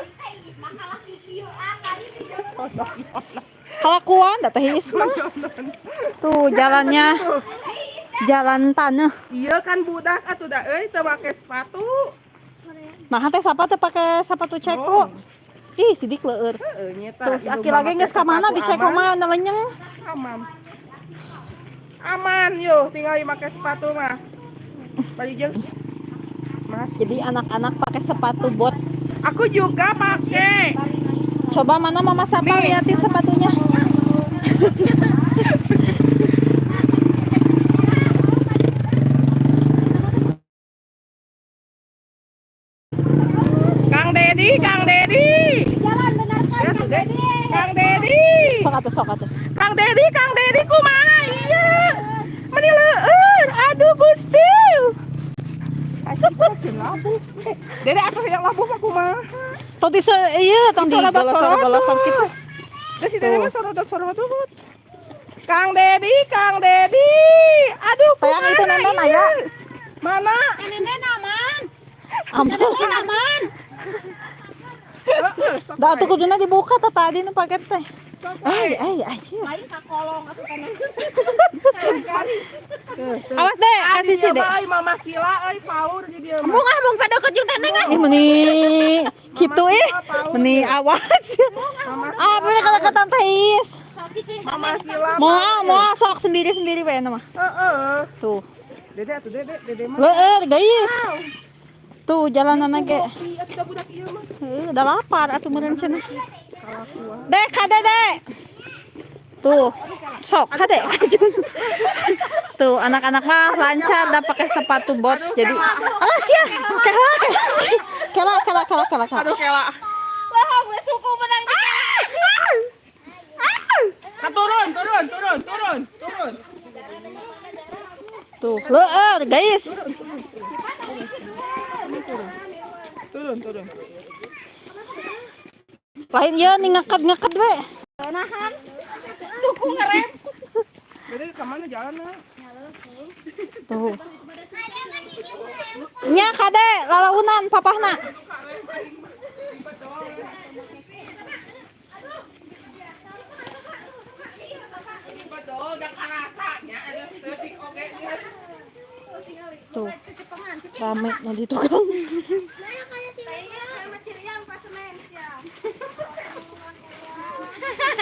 Speaker 1: Kalakuan da teh Iis mah. Tuh jalannya jalan tanah.
Speaker 6: Iya kan budak atuh da euy teu make sepatu.
Speaker 1: Nah teh sapa teh pake sepatu ceko. Ih sidik leueur.
Speaker 6: Heeh nyeta.
Speaker 1: Terus aki lagi geus ka mana di ceko mah nelenyeng.
Speaker 6: Aman. Aman yo tinggal make sepatu mah. Bari jeung Mas,
Speaker 1: Jadi anak-anak pakai sepatu bot.
Speaker 6: aku juga pakai.
Speaker 1: Coba mana Mama Sapa
Speaker 6: Nih.
Speaker 1: liatin sepatunya.
Speaker 6: Kang Dedi, Kang Dedi.
Speaker 5: Jalan benarkan
Speaker 6: Ya,
Speaker 5: Kang
Speaker 6: Dek.
Speaker 5: Dedi.
Speaker 6: Kang Dedi.
Speaker 1: Sok atuh sok atuh.
Speaker 6: Kang Dedi, Kang Dedi kumaha ieu? Meni leueur. Aduh Gusti. Labuh. Dede atuh hayang labuh mah kumaha?
Speaker 1: Tong di ieu tong di golosor-golosor kitu.
Speaker 6: Da si Dede mah sorodot-sorodot. Kang Dedi, Kang Dedi. Aduh,
Speaker 1: Tayang itu
Speaker 6: kumaha
Speaker 1: nonton
Speaker 6: ieu?
Speaker 1: aya.
Speaker 6: Mana?
Speaker 5: Nenden aman.
Speaker 1: Ampun.
Speaker 5: Aman.
Speaker 6: Heeh, sok
Speaker 1: Da atuh
Speaker 6: we.
Speaker 1: kuduna dibuka tah tadi nu paket teh.
Speaker 6: Sok we.
Speaker 1: Ay ay ay.
Speaker 5: Lain ka kolong atuh kana.
Speaker 6: Tuh, tuh.
Speaker 1: Awas deh,
Speaker 6: Ah,
Speaker 1: kasih
Speaker 6: di
Speaker 1: sih
Speaker 6: dieu
Speaker 1: deh.
Speaker 6: mah euy Mama Kila euy paur di dieu mah.
Speaker 5: Mung ah mung padeukeut jeung teh neng ah.
Speaker 1: Ih meni kitu ih. Meni awas.
Speaker 6: Mama
Speaker 1: Ah, bener kata-kata Teh Is.
Speaker 2: Sok cicing.
Speaker 6: Mama Kila.
Speaker 1: Moal moal sok sendiri-sendiri we mah.
Speaker 6: Heeh.
Speaker 1: Tuh.
Speaker 6: Dede atuh dede, dede mah.
Speaker 1: Leueur guys. Tuh jalanan ge.
Speaker 6: Kopi atuh da budak ieu mah.
Speaker 1: Heuh, udah lapar atuh meureun cenah. Dek, kade dek. Tuh, sok kade. Tuh, anak-anak mah lancar dah pakai sepatu bot. Jadi, alas ya. Kela, kela, kela, kela, kela, kela.
Speaker 6: Aduh kela.
Speaker 2: Wah, gue suku menang
Speaker 6: Ka turun, turun, turun, turun, turun.
Speaker 1: Tuh, leueur guys.
Speaker 6: Turun, turun.
Speaker 1: Lain ieu nih ngeked-ngeked we.
Speaker 2: Suku ngerem.
Speaker 6: Dede ka mana jalanna?
Speaker 1: Tuh. Nya kade lalaunan papahna.
Speaker 6: Betul, da karasa nya ada leutik oge geus.
Speaker 1: Tuh. Rame nu di tukang.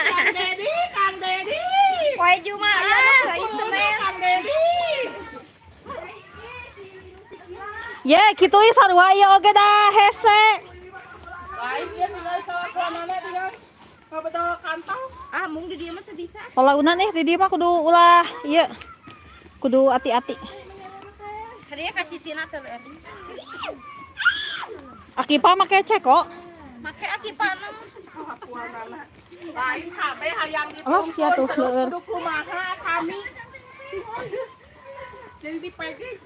Speaker 6: Kang Dedi, Kang Dedi.
Speaker 2: Poe Jumaah,
Speaker 6: Ayo,
Speaker 2: Senin.
Speaker 6: Kang Dedi.
Speaker 1: Ye, kitu ieu sarua ieu oge dah hese.
Speaker 6: Lain ieu tinggal kelakuanana tinggal ngabedol kantong.
Speaker 2: Ah, mung di dieu mah teu bisa.
Speaker 1: Lalaunan di dieu mah kudu ulah ieu. Kudu hati-hati.
Speaker 2: Hadiah kasih sina teh.
Speaker 1: Akipa make ceko.
Speaker 2: Make akipana.
Speaker 6: Kelakuanana. Lain kabeh hayang
Speaker 1: Alas ya tuh,
Speaker 6: dituntun terus
Speaker 1: leueur.
Speaker 6: kudu kumaha kami. Jadi dipegang.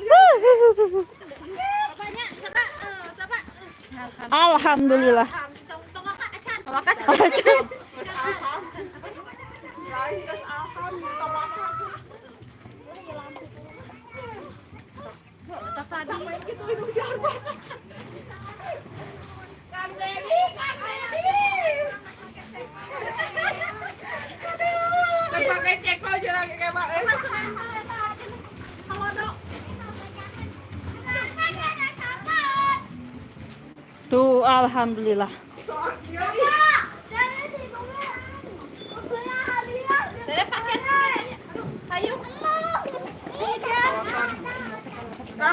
Speaker 2: Bapaknya sapa sapa.
Speaker 1: Alhamdulillah.
Speaker 2: Tong tong acan. Tong
Speaker 6: Geus alham. Lain geus alham tawakal.
Speaker 2: Tadi.
Speaker 6: Kang Dedi, Kang Dedi. Pakai ceko aja lagi kayak Pak.
Speaker 1: Tuh, alhamdulillah.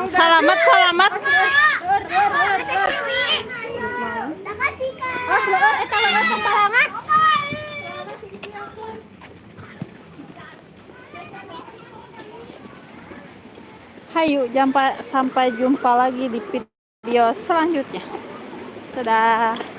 Speaker 1: Salamat, salamat.
Speaker 2: Oh, seueur eta leueur tong balangan.
Speaker 1: Hayu, sampai jumpa lagi di video selanjutnya. Dadah.